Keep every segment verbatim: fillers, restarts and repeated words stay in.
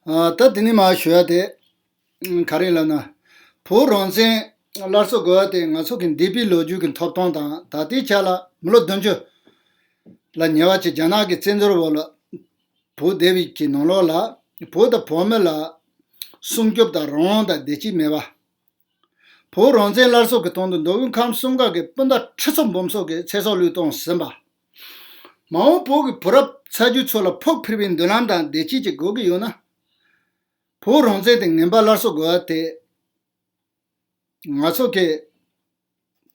ཨ། ད་དེ་ནས་མར་ཞུ་ཡ་དེ། ཨ། ག་རེ་ལབ་ན། བོད་རང་བཙན་སླར་གསོ་དགོས་པ་དེ་ང་ཚོ་གི་འདས་པའི་ལོ་རྒྱུས་ཀྱི་ཐོབ་ཐང་དང་ད་ལྟའི་ཆ་ལ་མི་ལོ་བདུན་ཅུ་ལ་ཉེ་བ་ཅིག་རྒྱ་ནག་གི་བཙན་འཛུལ་འོག་ལ་བོད་སྡེ་བའི་གི་ནང་ལོགས་ལ་བོད་དང་བོད་མི་ལ་སྲུང་སྐྱོབ་དང་རང་དབང་དང་བདེ་སྐྱིད་མེད་པ། བོད་རང་བཙན་སླར་གསོ་གི་དོན་དུ་མདོ་དབུས་ཁམས་གསུམ་ཁག་གི་སྤུན་ཟླ་ཁྲི་ཚོ་འབུམ་ཚོགས་ཀྱིས་ཚེ་སྲོག་བློས་གཏོང་ཟིན་པ། མ་འོངས་བོད་ཀྱི་བུ་རབས་ཚ་རྒྱུད་ཚོ་ལ་ཕུགས་འཕེར་བའི་མདུན་ལམ་དང་བདེ་སྐྱིད་ཅིག་དགོས་ཀྱི་ཡོད་ན། བོད་རང་བཙན་དེ་ངན་པ་སླར་གསོ་དགོས་པ་དེ། ང་ཚོ་གི་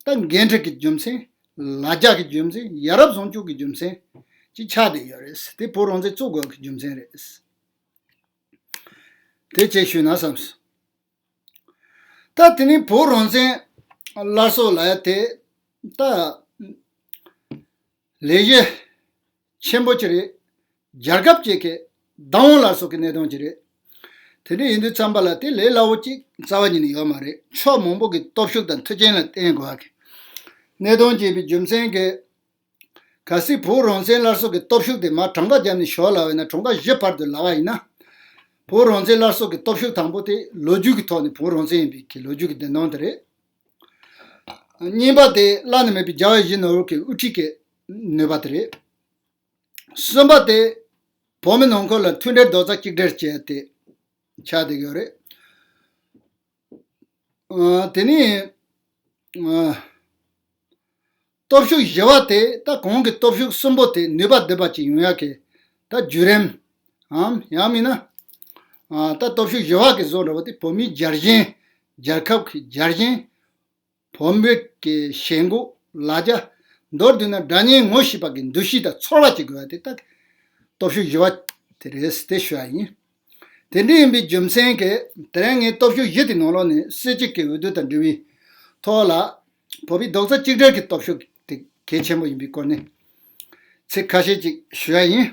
ད་འགན་འཁྲི་གི་རྒྱུ་མཚན། ལ་རྒྱ་གི་རྒྱུ་མཚན། ཡ་རབས་བཟང་སྤྱོད་ཀྱི་རྒྱུ་མཚན་ཅིག་ཆགས་བསྡད་ཡོད་རེད། དེ་བོད་རང་བཙན་བཙུགས་དགོས་ཀྱི་རྒྱུ་མཚན་རེད། དེ་ཅིག་ཞུས་ན་བསམས། ད་དེ་ནི་བོད་རང་བཙན་སླར་གསོ་ལབ་ཡ་དེ་ད་ལས་གཞི་ཆེན་པོ་ཅིག་རེད། རྒྱལ་ཁབ་ཅིག་གི་བདག་དབང་སླར་གསོ་གི་གནད་དོན་ཅིག་རེད། དེ་འདྲ་ཡིན་དུས་ཙམ་པ་ལ་དེ་ལས་སླ་བོ་ཅིག་རྩ་བ་ཉིད་ནས་ཡོད་མ་རེད། ཕྱོགས་མང་པོ་གི་སྟོབས་ཤུགས་དང་མཐུན་རྐྱེན་ལ་བརྟེན་དགོས་པ་གི་གནད་དོན་ཅིག་ཡིན་པའི་རྒྱུ་མཚན་གྱིས། གལ་སྲིད་བོད་རང་བཙན་སླར་གསོ་གི་སྟོབས་ཤུགས་དེ་མར་གྲངས་ཀ་བརྒྱབ་ནས་ཞོག་ལབ་པ་ཡིན་ན། གྲངས་ཀ་བཞི་བར་དུ་ལབ་པ་ཡིན་ན། བོད་རང་བཙན་སླར་གསོ་གི་སྟོབས་ཤུགས་དང་པོ་དེ་ལོ་རྒྱུས་ཀྱི་ཐོག་ནས་བོད་རང་བཙན་ཡིན་པའི་གི་ལོ་རྒྱུས་ཀྱི་བདེན་དོན་དེ་རེད། གཉིས་པ་དེ་བླ་ན་མེད་པའི་རྒྱལ་བ་ཡིད་བཞིན་ནོར་བུ་གི་དབུ་ཁྲིད་ཀྱི་ནུས་པ་དེ་རེད། གསུམ་པ་དེ་བོད་མི་ནང་ཁུལ་ལ་མཐུན་སྒྲིལ་རྡོག་རྩ་གཅིག་སྒྲིལ་བྱས་ཏེ་ཆགས་བསྡད་ཡོད་རེད། ཨ། དེ་ནས། ཨ། སྟོབས་ཤུགས་བཞི་པ་དེ་ད་གོང་གི་སྟོབས་ཤུགས་གསུམ་པོ་དེ་ནུས་པ་ལྡན་པ་ཅིག་ཡོང་ཡག་གི་ད་བརྒྱུད་རིམ་འམ། ཡང་མིན་ན། ཨ། ད་སྟོབས་ཤུགས་བཞི་པ་གི་བཟོ་འདྲ་བོ་དེ་བོད་མིའི་རྒྱལ་ཞེན། རྒྱལ་ཁབ་ཀྱི་རྒྱལ་ཞེན། བོད་མི་གི་ཞེན་ཁོག་ལ་རྒྱ། མདོར་བསྡུས་ན་དགྲ་གཉེན་ངོ་ཤེས་པ་གི་འདུ་ཤེས་དང་ཚོར་བ་ཅིག་དགོས་པ་དེ་ད་སྟོབས་ཤུགས་བཞི་པ་དེ་རེད་དེ་ཞུ་བ་ཡིན། དེ་འདྲ་ཡིན་པའི་རྒྱུ་མཚན་གྱིས་དེ་རིང་ངས་སྟོབས་ཤུགས་བཞི་དེ་ནང་ལོགས་ནས་སྲིད་སྤྱི་གི་འོས་བསྡུ་དང་འབྲེལ་བའི་ཐོག་ལ་བོད་པའི་རྡོག་རྩ་གཅིག་སྒྲིལ་གྱི་སྟོབས་ཤུགས་དེ་གལ་ཆེན་པོ་ཡིན་པའི་སྐོར་ནས་ཚིག་ཁ་ཤས་ཅིག་ཞུ་བ་ཡིན།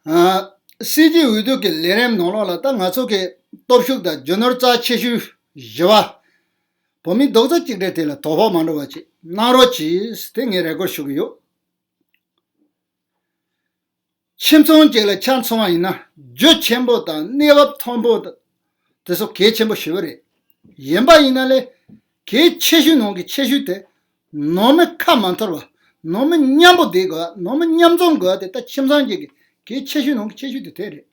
ཨ། སྲིད་སྤྱི་འོས་བསྡུ་གི་ལས་རིམ་ནང་ལོགས་ལ་ད་ང་ཚོ་གི་སྟོབས་ཤུགས་དང་རྒྱུ་ནོར་རྩ་ཆེ་ཤོས་བཞི་པ། བོད་མིའི་རྡོག་རྩ་གཅིག་སྒྲིལ་དེ་ལ་དོ་ཕོག་མ་འགྲོ་བ་ཅིག་གནང་རོགས་གྱིས་དེ་ངས་རེ་སྐུལ་ཞུ་གི་ཡོད། ཁྱིམ་ཚང་གཅིག་ལ་ཆ་མཚོན་པ་ཡིན་ན། རྒྱུ་ཆེན་པོ་དང་གནས་བབ་མཐོན་པོ་དང་དེ་ཚོ་གལ་ཆེན་པོ་ཞེ་པོ་རེད། ཡིན་པ་ཡིན་ན་ལས་གལ་ཆེ་ཤོས་ནང་གི་ཆེ་ཤོས་དེ་ནང་མི་ཁ་མ་འཐོར་བ། ནང་མི་མཉམ་པོ་བསྡད་དགོས། ནང་མི་མཉམ་འཛོམས་དགོས་དེ་ད་ཁྱིམ་ཚང་གཅིག་གི་གལ་ཆེ་ཤོས་ནང་གི་ཆེ་ཤོས་དེ་དེ་རེད།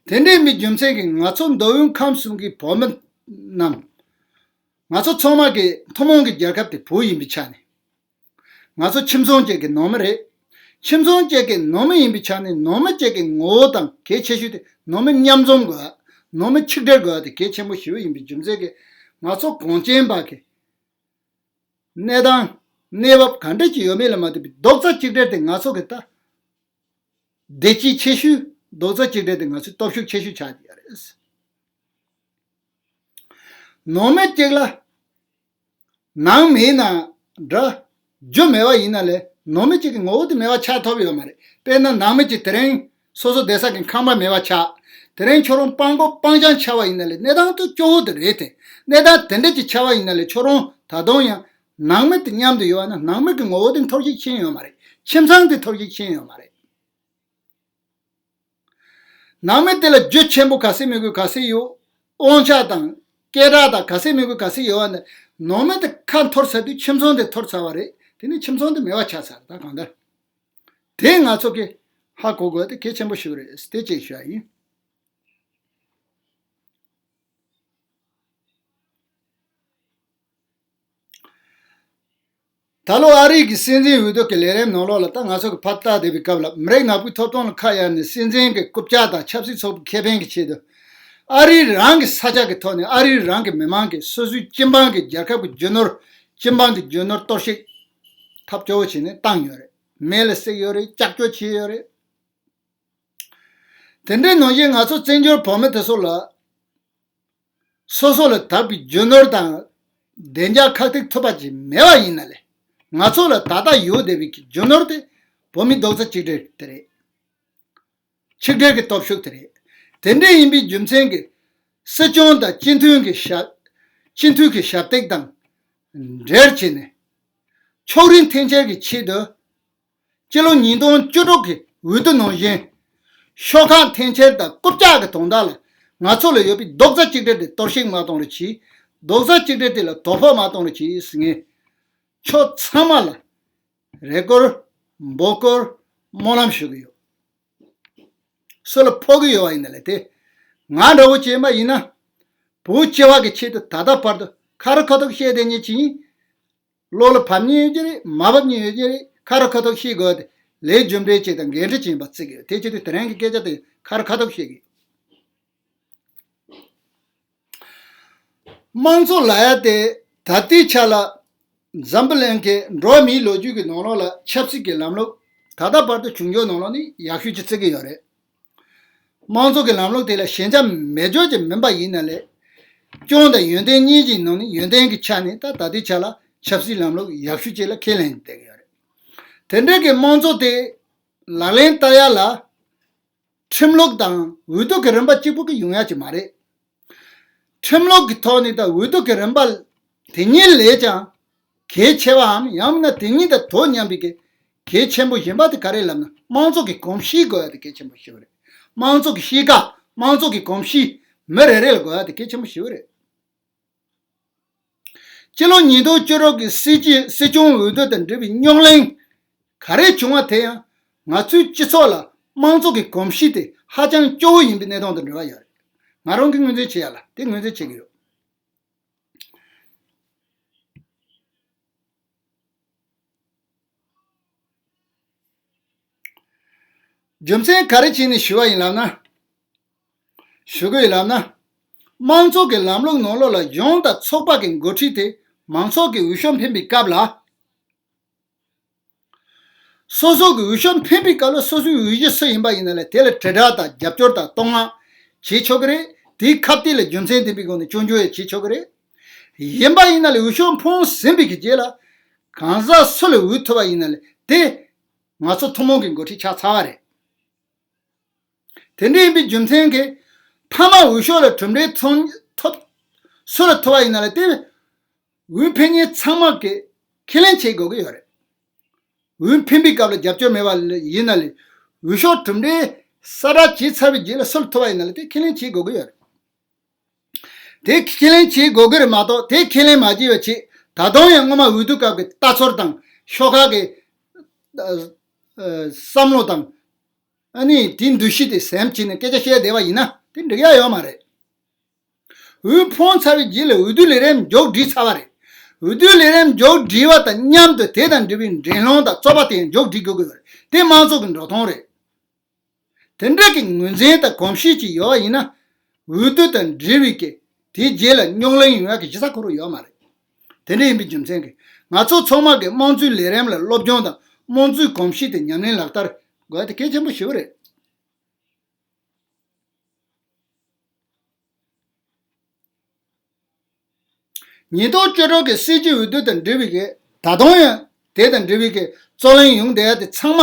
དེ་འདྲ་ཡིན་པའི་རྒྱུ་མཚན་གྱིས་ང་ཚོ་མདོ་དབུས་ཁམས་གསུམ་གྱི་བོད་མི་རྣམས། ང་ཚོ་ཚང་མ་གི་ཐུན་མོང་གི་རྒྱལ་ཁབ་དེ་བོད་ཡིན་པའི་ཆ་ནས། ང་ཚོ་ཁྱིམ་ཚང་གཅིག་གི་ནང་མི་རེད། ཁྱིམ་ཚང་གཅིག་གི་ནང་མི་ཡིན་པའི་ཆ་ནས་ནང་མི་གཅིག་གི་ངོ་བོ་དང་གལ་ཆེ་ཤོས་དེ་ནང་མི་མཉམ་འཛོམས་དགོས། ནང་མི་ཆིག་སྒྲིལ་དགོས་དེ་གལ་ཆེན་པོ་ཞེ་པོ་ཡིན་པའི་རྒྱུ་མཚན་གྱིས་ང་ཚོ་གངས་ཅན་པ་གི་གནས་སྟངས་གནས་བབ་ག་འདྲ་ཅིག་ཡོད་མེད་ལ་མ་ལྟོས་པའི་རྡོག་རྩ་གཅིག་སྒྲིལ་དེ་ང་ཚོ་གི་ད་བདེ་སྐྱིད་ཆེ་ཤོས། རྡོག་རྩ་གཅིག་སྒྲིལ་དེ་ང་ཚོའི་སྟོབས་ཤུགས་ཆེ་ཤོས་ཆགས་ཀྱི་ཡོད་རེད། ནང་མི་གཅིག་ལ་ནང་མི་ཡིན་ན་འདྲ། རྒྱུ་མེད་པ་ཡིན་ན་ལས་ནང་མི་གཅིག་གི་ངོ་བོ་དེ་མེད་པ་ཆགས་ཐུབ་ཡོད་མ་རེད། དཔེར་ན་ནང་མི་གཅིག་དེ་རིང་སོ་སོ་བསྡད་ས་གི་ཁང་པ་མེད་པ་ཆགས། དེ་རིང་ཁྱོད་རང་སྤྲང་པོ་སྤྲང་རྐྱང་ཆགས་པ་ཡིན་ན་ལས་གནས་སྟངས་དེ་སྐྱོ་བོ་དེ་རེད་དེ། གནས་སྟངས་དེ་འདྲ་ཅིག་ཆགས་པ་ཡིན་ན་ལས་ཁྱོད་རང་ད་དུང་ཡང་ནང་མི་དེ་མཉམ་དུ་ཡོད་པ་ན་ནང་མི་གི་ངོ་བོ་དེ་འཐོར་ཞིག་ཕྱིན་ཡོད་མ་རེད། ཁྱིམ་ཚང་དེ་འཐོར་ཞིག་ཕྱིན་ཡོད་མ་རེད། ནང་མི་དེ་ལ་རྒྱུ་ཆེན་པོ་ག་ཚད་མི་དགོས་ག་ཚད་ཡོད། དབང་ཆ་དང་སྐད་གྲགས་དང་ག་ཚད་མི་དགོས་ག་ཚད་ཡོད་པ་ནི། ནང་མི་དེ་ཁ་འཐོར་ཚར་དུས་ཁྱིམ་ཚང་དེ་འཐོར་ཚར་བ་རེད། དེ་ནས་ཁྱིམ་ཚང་དེ་མེད་པ་ཆགས་ཚར། ད་གང་ལྟར་དེ་ང་ཚོ་གིས་ཧ་གོ་དགོས་དེ་གལ་ཆེན་པོ་ཞིག་རེད། དེ་གཅིག་ཞུ་ཡ་ཡིན། ད་ལོ་ཨ་རིའི་གི་སྲིད་འཛིན་འོས་བསྡུ་གི་ལས་རིམ་ནང་ལོགས་ལ་ད་ང་ཚོ་གི་ཕར་ལྟ་བསྡད་པའི་སྐབས་ལ་མི་རིགས་ནག་པོའི་ཐོབ་ཐང་ལ་ཁ་གཡར་ནས་སྲིད་འཛིན་གི་རྐུབ་བཀྱག་དང་ཆབ་སྲིད་ཚོགས་པའི་ཁེ་ཕན་གི་ཆེད་དུ། ཨ་རིའི་རང་གི་ས་ཆ་གི་ཐོག་ནས་ཨ་རིའི་རང་གི་མི་མང་གི་སོ་སོའི་སྤྱི་འབངས་གི་རྒྱལ་ཁབ་གི་རྒྱུ་ནོར། སྤྱི་འབངས་གི་རྒྱུ་ནོར་གཏོར་བཤིག་ཐབས་སྐྱོ་བོ་བྱས་ནས་བཏང་ཡོད་རེད། མེ་ལ་བསྲེགས་ཡོད་རེད། ཀྱག་ཀྱོག་བྱས་ཡོད་རེད། དེ་འདྲའི་ནང་བཞིན་ང་ཚོ་བཙན་བྱོལ་བོད་མི་དེ་ཚོ་ལ། སོ་སོ་ལ་དག་པའི་རྒྱུ་ནོར་དང་བདེ་འཇགས་ཁག་ཐེག་ཐུབ་པ་ཅིག་མེད་པ་ཡིན་ན་ལས། ང་ཚོ་ལ་ད་ལྟ་ཡོད་བསྡད་པའི་རྒྱུ་ནོར་དེ་བོད་མིའི་རྡོག་རྩ་གཅིག་སྒྲིལ་དེ་རེད། ཆིག་སྒྲིལ་གྱི་སྟོབས་ཤུགས་དེ་རེད། དེ་འདྲ་ཡིན་པའི་རྒྱུ་མཚན་གྱིས་སྲིད་སྐྱོང་དང་སྤྱི་འཐུས་ཀྱི་ཞབས། སྤྱི་འཐུས་ཀྱི་ཞབས་སྟེགས་དང་འབྲེལ་བྱས་ནས་ཕྱོགས་རིས་འཐེན་འཁྱེར་གྱི་ཆེད་དུ། སྤྱི་ལོ་ཉིས་སྟོང་བཅུ་དྲུག་གི་འོས་བསྡུ་ནང་བཞིན། ཤོག་ཁག་འཐེན་འཁྱེར་དང་རྐུབ་བཀྱག་གི་དོན་དག་ལ་ང་ཚོ་ལ་ཡོད་པའི་རྡོག་རྩ་གཅིག་སྒྲིལ་དེ་གཏོར་བཤིག་མ་གཏོང་རོགས་གྱིས། རྡོག་རྩ་གཅིག་སྒྲིལ་དེ་ལ་དོ་ཕོག་མ་གཏོང་རོགས་གྱིས་ཟེར། ངས་ཕྱོགས་ཚང་མ་ལ་རེ་སྐུལ། འབོད་སྐུལ། སྨོན་ལམ་ཞུ་གི་ཡོད། སུ་ལ་ཕོག་གི་ཡོད་པ་ཡིན་ན་ལས་དེ། ང་འདྲ་བོ་བྱས་པ་ཡིན་ན། བོད་སྤྱི་བ་གི་ཆེད་དུ་ད་ལྟ་བར་དུ་ཁ་ར་ཁ་ཐུག་བཤད་བསྡད་མཁན་ཅིག་ཡིན། བློ་ལ་བབས་མཁན་ཡོད་ཀྱི་རེད། མ་བབས་མཁན་ཡོད་ཀྱི་རེད། ཁ་ར་ཁ་ཐུག་བཤད་དགོས་ཏེ། ལས་རྒྱུ་འབྲས་ཅིག་དང་འགན་འཁྲི་ཅིག་ཡིན་པ་བརྩི་གི་ཡོད། དེ་བྱེད་དུས་དེ་རིང་གི་སྐད་ཆ་དེ་ཁ་ར་ཁ་ཐུག་བཤད་གི་ཡོད། དམངས་གཙོ་ལབ་ཡ་དེ་ད་ལྟའི་ཆ་ལ་འཛམ་བུ་གླིང་གི་འགྲོ་བ་མིའི་ལོ་རྒྱུས་ཀྱི་ནང་ལོགས་ལ་ཆབ་སྲིད་ཀྱི་ལམ་ལུགས་ད་ལྟ་བར་དུ་བྱུང་རྒྱུའི་ནང་ལོགས་ནས་ཡག་ཤོས་ཅིག་བརྩི་གི་ཡོད་རེད། དམངས་གཙོ་གི་ལམ་ལུགས་དེ་ལ་ཞན་ཆ་མེད་འཇོག་ཅིག་མིན་པ་ཡིན་ན་ལས། སྐྱོན་དང་ཡོན་ཏན་གཉིས་ཀྱི་ནང་ནས་ཡོན་ཏན་གྱི་ཆ་ནས་ད་ད་ལྟའི་ཆ་ལ་ཆབ་སྲིད་ལམ་ལུགས་ཡག་ཤོས་ཅིག་ལ་ཁས་ལེན་བསྡད་ཀྱི་ཡོད་རེད། དེ་འདྲ་གི་དམངས་གཙོ་དེ་ལག་ལེན་བསྟར་ཡ་ལ། ཁྲིམས་ལུགས་དང་འོས་བསྡུ་གི་རིམ་པ་གཅིག་པུ་གི་ཡོང་ཡ་ཅིག་མ་རེད། ཁྲིམས་ལུགས་ཀྱི་ཐོག་ནས་དང་འོས་བསྡུ་གི་རིམ་པ་དེ་གཉིས་ལས་ཀྱང་གལ་ཆེ་བའམ་ཡང་མིན་ན་དེ་གཉིས་དང་དོ་མཉམ་པའི་གི་གལ་ཆེན་པོ་གཞན་པ་དེ་ག་རེ་ལབ་ན། དམངས་གཙོ་གི་གོམས་གཤིས་དགོས་ཡ་དེ་གལ་ཆེན་པོ་ཞིག་རེད། དམངས་གཙོ་གི་གཤིས་ཀ་དམངས་གཙོ་གི་གོམས་གཤིས་མི་རེ་རེ་ལ་དགོས་ཡ་དེ་གལ་ཆེན་པོ་ཞིག་རེད། སྤྱི་ལོ་ཉིས་སྟོང་བཅུ་དྲུག་གི་སྲིད་སྤྱི་སྲིད་སྐྱོང་འོས་བསྡུ་དང་འབྲེལ་བའི་རྙོག་གླེང་ག་རེ་བྱུང་བ་དེ་ཡང་ང་ཚོའི་སྤྱི་ཚོགས་ལ་དམངས་གཙོ་གི་གོམས་གཤིས་དེ་ཧ་ཅང་སྐྱོ་བོ་ཡིན་པའི་གནད་དོན་དང་འབྲེལ་བ་ཡོད་རེད། ང་རང་གིས་ངོས་འཛིན་བྱེད་ཡ་ལ་དེ་ངོས་འཛིན་བྱེད་ཀྱི་ཡོད། རྒྱུ་མཚན་ག་རེ་བྱས་ནས་ཞུ་བ་ཡིན་ལབ་ན། ཞུ་དགོས་ཡིན་ལབ་ན། དམངས་གཙོ་གི་ལམ་ལུགས་ནང་ལོགས་ལ་གཞུང་དང་ཚོགས་པ་གི་འགོ་ཁྲིད་དེ་མང་ཚོགས་ཀྱི་འོས་ཤོག་འཕེན་པའི་སྐབས་ལ། སོ་སོ་གི་འོས་ཤོག་འཕེན་པའི་སྐབས་ལ་སོ་སོའི་འོས་གཞི་སུ་ཡིན་པ་ཡིན་ན་ལས་དེ་ལ་དྲིལ་བསྒྲགས་དང་རྒྱབ་སྐྱོར་དང་བསྟོད་བསྔགས་བྱེད་ཆོག་གི་རེད། དེའི་ཁ་གཏད་ལ་རྒྱུ་མཚན་ལྡན་པའི་སྒོ་ནས་སྐྱོན་བརྗོད་ཡང་བྱེད་ཆོག་གི་རེད། ཡིན་པ་ཡིན་ན་ལས་འོས་ཤོག་འཕངས་ཟིན་པའི་གི་རྗེས་ལ་གང་ཟག་སུ་ལ་འོས་ཐོབ་པ་ཡིན་ན་ལས་དེ་ང་ཚོ་ཐུན་མོང་གི་འགོ་ཁྲིད་ཆགས་ཚར་བ་རེད། དེ་འདྲ་ཡིན་པའི་རྒྱུ་མཚན་གྱིས་མཐའ་མ་འོས་ཤོག་ལ་གྲུབ་འབྲས་ཐོན་ཐོབ་སུ་ལ་ཐོབ་པ་ཡིན་ན་ལས་དེ་འོས་འཕེན་མཁན་ཚང་མ་གིས་ཁས་ལེན་བྱེད་དགོས་ཀྱི་ཡོད་རེད། འོས་འཕེན་པའི་སྐབས་ལ་རྒྱབ་སྐྱོར་མེད་པ་ཡིན་ན་ལས་འོས་ཤོག་གྲུབ་འབྲས་གསལ་བསྒྲགས་བྱས་ཚར་བའི་རྗེས་ལ་སུ་ལ་ཐོབ་པ་ཡིན་ན་ལས་དེ་ཁས་ལེན་བྱེད་དགོས་ཀྱི་ཡོད་རེད། དེ་ཁས་ལེན་བྱེད་དགོས་ཀྱི་རེད་མ་གཏོགས་དེ་ཁས་ལེན་མ་བྱས་པའི་ཆེད་ད་དུང་ཡང་སྔོན་མ་འོས་བསྡུ་སྐབས་ཀྱི་ལྟ་ཚུལ་དང་ཤོག་ཁག་གི་ཨ་ཨ་བསམ་བློ་དང་། ཨ་ནི་དེའི་འདུ་ཤེས་དེ་ཟིན་བྱས་ནས་སྐད་ཆ་བཤད་བསྡད་པ་ཡིན་ན་དེ་འགྲིག་ཡ་ཡོད་མ་རེད། འོས་འཕངས་ཚར་བའི་རྗེས་ལ་འོས་བསྡུ་ལས་རིམ་མཇུག་སྒྲིལ་ཚར་བ་རེད། འོས་བསྡུ་ལས་རིམ་མཇུག་སྒྲིལ་བ་དང་མཉམ་དུ་དེ་དང་འབྲེལ་བའི་འགྲན་སློང་དང་རྩོད་པ་དེ་ཡང་མཇུག་སྒྲིལ་དགོས་ཀྱི་ཡོད་རེད། དེ་དམངས་གཙོ་གི་འགྲོ་སྟངས་རེད། དེ་འདྲ་གི་ངོས་འཛིན་དང་གོམས་གཤིས་ཅིག་ཡོད་པ་ཡིན་ན། འོས་བསྡུ་དང་འབྲེལ་བའི་གི་དེའི་རྗེས་ལ་རྙོག་གླེང་ཡོང་ཡ་གི་གཞི་རྩ་ཁོ་རང་ཡོད་མ་རེད། དེ་འདྲ་ཡིན་པའི་རྒྱུ་མཚན་གྱིས་ང་ཚོ་ཚང་མ་གི་དམངས་གཙོའི་ལས་རིམ་ལ་སློབ་སྦྱོང་དང་དམངས་གཙོའི་གོམས་གཤིས་དེ་ཉམས་ལེན་ལག་བསྟར་དགོས་ཡ་དེ་གལ་ཆེན་པོ་ཞེ་པོ་རེད། ཉིས་སྟོང་བཅུ་དྲུག་གི་སྲིད་སྤྱི་འོས་བསྡུ་དང་འབྲེལ་བའི་གི་ད་དུང་ཡང་དེ་དང་འབྲེལ་བའི་གི་རྩོད་གླེང་ཡོང་བསྡད་ཡ་དེ་ཚང་མ།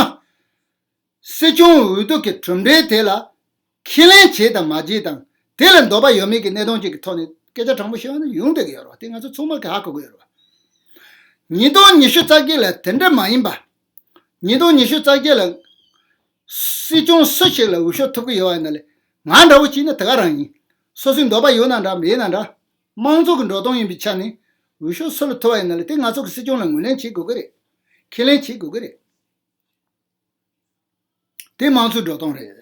སྲིད་སྐྱོང་འོས་བསྡུ་གི་གྲུབ་འབྲས་དེ་ལ་ཁས་ལེན་བྱས་དང་མ་བྱས་དང་དེ་ལ་འདོད་པ་ཡོད་མེད་ཀྱི་གནད་དོན་ཅིག་གི་ཐོག་ནས་སྐད་ཆ་དྲང་པོ་བཤད་པ་ན་ཡོང་བསྡད་ཀྱི་ཡོད་རེད་བ། དེ་ང་ཚོ་ཚང་མ་གིས་ཧ་གོ་གི་ཡོད་རེད་བ། ཉིས་སྟོང་ཉི་ཤུ་རྩ་བརྒྱད་ལ་དེ་འདྲ་མ་ཡིན་པ། ཉིས་སྟོང་ཉི་ཤུ་རྩ་བརྒྱད་ལ་སྲིད་སྐྱོང་སུ་ཞིག་ལ་འོས་ཤོག་ཐོབ་ཀྱི་ཡོད་པ་ཡིན་ན་ལས་ང་འདྲ་བོ་བྱས་ན་དེ་ག་རང་ཡིན། སོ་སོའི་འདོད་པ་ཡོད་ན་འདྲ་མེད་ན་འདྲ། དམངས་གཙོ་གི་འགྲོ་སྟངས་ཡིན་པའི་ཆ་ནས་འོས་ཤོག་སུ་ལ་ཐོབ་པ་ཡིན་ན་ལས་དེ་ང་ཚོ་གི་སྲིད་སྐྱོང་ལ་ངོས་ལེན་བྱེད་དགོས་ཀྱི་རེད། ཁས་ལེན་བྱེད་དགོས་ཀྱི་རེད། དེ་དམངས་གཙོའི་འགྲོ་སྟངས་རེད།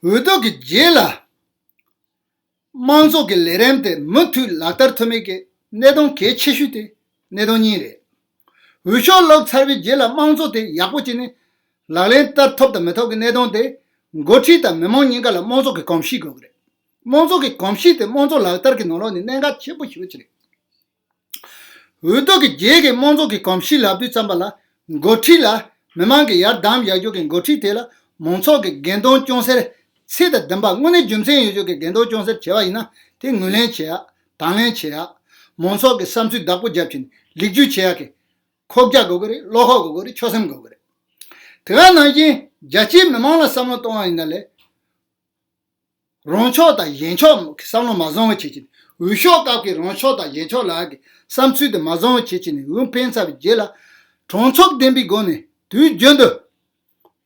འོས་བསྡུ་གི་རྗེས་ལ་དམངས་གཙོ་གི་ལས་རིམ་དེ་མུ་མཐུད་ལག་བསྟར་ཐུབ་མེད་ཀྱི་གནད་དོན་གལ་ཆེ་ཤོས་དེ་གནད་དོན་གཉིས་རེད། འོས་ཤོག་བླུགས་ཚར་བའི་རྗེས་ལ་དམངས་གཙོ་དེ་ཡག་པོ་བྱས་ནས་ལག་ལེན་བསྟར་ཐུབ་དང་མི་ཐུབ་ཀྱི་གནད་དོན་དེ་འགོ་ཁྲིད་དང་མི་མང་གཉིས་ཀ་ལ་དམངས་གཙོ་གི་གོམས་གཤིས་དགོས་ཀྱི་རེད། དམངས་གཙོ་གི་གོམས་གཤིས་དེ་དམངས་གཙོ་ལག་བསྟར་གྱི་ནང་ལོགས་ནས་གནད་འགག་ཆེན་པོ་ཞེ་པོ་ཅིག་རེད། འོས་བསྡུ་གི་རྗེས་ཀྱི་དམངས་གཙོ་གི་གོམས་གཤིས་ལབ་དུས་ཙམ་པ་ལ་འགོ་ཁྲིད་ལ་མི་མང་གི་ཡར་བདམས་ཡར་རྒྱུག་གི་འགོ་ཁྲིད་དེ་ལ་མང་ཚོགས་ཀྱི་འགན་དོན་སྐྱོང་སར་ཚད་དང་ལྡན་པ་དངོས་གནས་རྒྱུ་མཚན་ཡོད་རྒྱུ་གི་འགན་དོན་སྐྱོང་སར་བྱས་པ་ཡིན་ན་དེ་ངོས་ལེན་བྱེད་ཡ། དང་ལེན་བྱེད་ཡ། མང་ཚོགས་ཀྱི་བསམ་ཚུལ་བདག་པོ་རྒྱབ་ཀྱིན་ལེགས་བཅོས་བྱེད་ཡ་གི་ཁོག་རྒྱ་དགོས་ཀྱི་རེད། བློ་ཁོག་དགོས་ཀྱི་རེད། ཆོད་སེམས་དགོས་ཀྱི་རེད། དེ་ག་ནང་བཞིན་རྒྱ་ཆེའི་མི་མང་ལ་བསམ་བློ་གཏོང་བ་ཡིན་ན་ལས། རང་ཕྱོགས་དང་གཞན་ཕྱོགས་ཀྱི་བསམ་བློ་མ་བཟང་བ་བྱེད་ཀྱི་ནི། འོས་ཤོག་སྐབས་ཀྱི་རང་ཕྱོགས་དང་གཞན་ཕྱོགས་ལ་གི་བསམ་ཚུལ་དེ་མ་བཟང་བ་བྱེད་ཀྱི་ནི། འོས་འཕེན་ཚར་བའི་རྗེས་ལ་གྲོས་ཚོགས་ལྡན་པའི་སྒོ་ནས་དུས་རྒྱུན་དུ་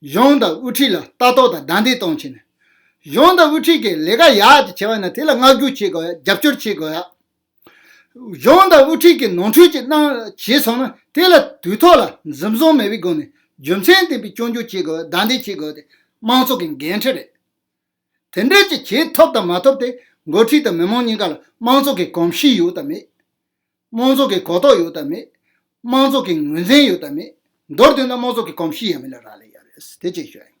གཞུང་དང་དབུ་ཁྲིད་ལ་ལྟ་རྟོག་དང་བདའ་འདེད་གཏོང་བྱས་ནས། གཞུང་དང་དབུ་ཁྲིད་ཀྱིས་ལས་ཀ་ཡག་དེ་བྱས་པ་ན་དེ་ལ་བསྔགས་བརྗོད་བྱེད་དགོས་ཡ། རྒྱབ་སྐྱོར་བྱེད་དགོས་ཡ། གཞུང་དང་དབུ་ཁྲིད་ཀྱིས་ནོར་འཁྲུལ་ཅིག་གནང་བྱས་སོང་ན་དེ་ལ་དུས་ཐོག་ལ་འཛེམ་ཟོན་མེད་པའི་སྒོ་ནས་རྒྱུ་མཚན་ལྡན་པའི་སྐྱོན་བརྗོད་བྱེད་དགོས་ཡ། བདའ་འདེད་བྱེད་དགོས་ཡ་དེ་དམངས་གཙོ་གི་འགན་འཁྲི་རེད། དེ་འདྲ་ཅིག་བྱེད་ཐུབ་དང་མ་ཐུབ་དེ་འགོ་ཁྲིད་དང་མི་མང་གཉིས་ཀ་ལ་དམངས་གཙོ་གི་གོམས་གཤིས་ཡོད་དམ་མེད། དམངས་གཙོ་གི་གོ་རྟོགས་ཡོད་དམ་མེད། དམངས་གཙོ་གི་ངོས་འཛིན་ཡོད་དམ་མེད། མདོར་བསྡུས་ན་དམངས་གཙོ་གི་གོམས་གཤིས་ཡིན་མིན་ལ་རག་ལས་ཡོད་རེད། དེ་ཅིག་ཞུ་ཡ་ཡིན།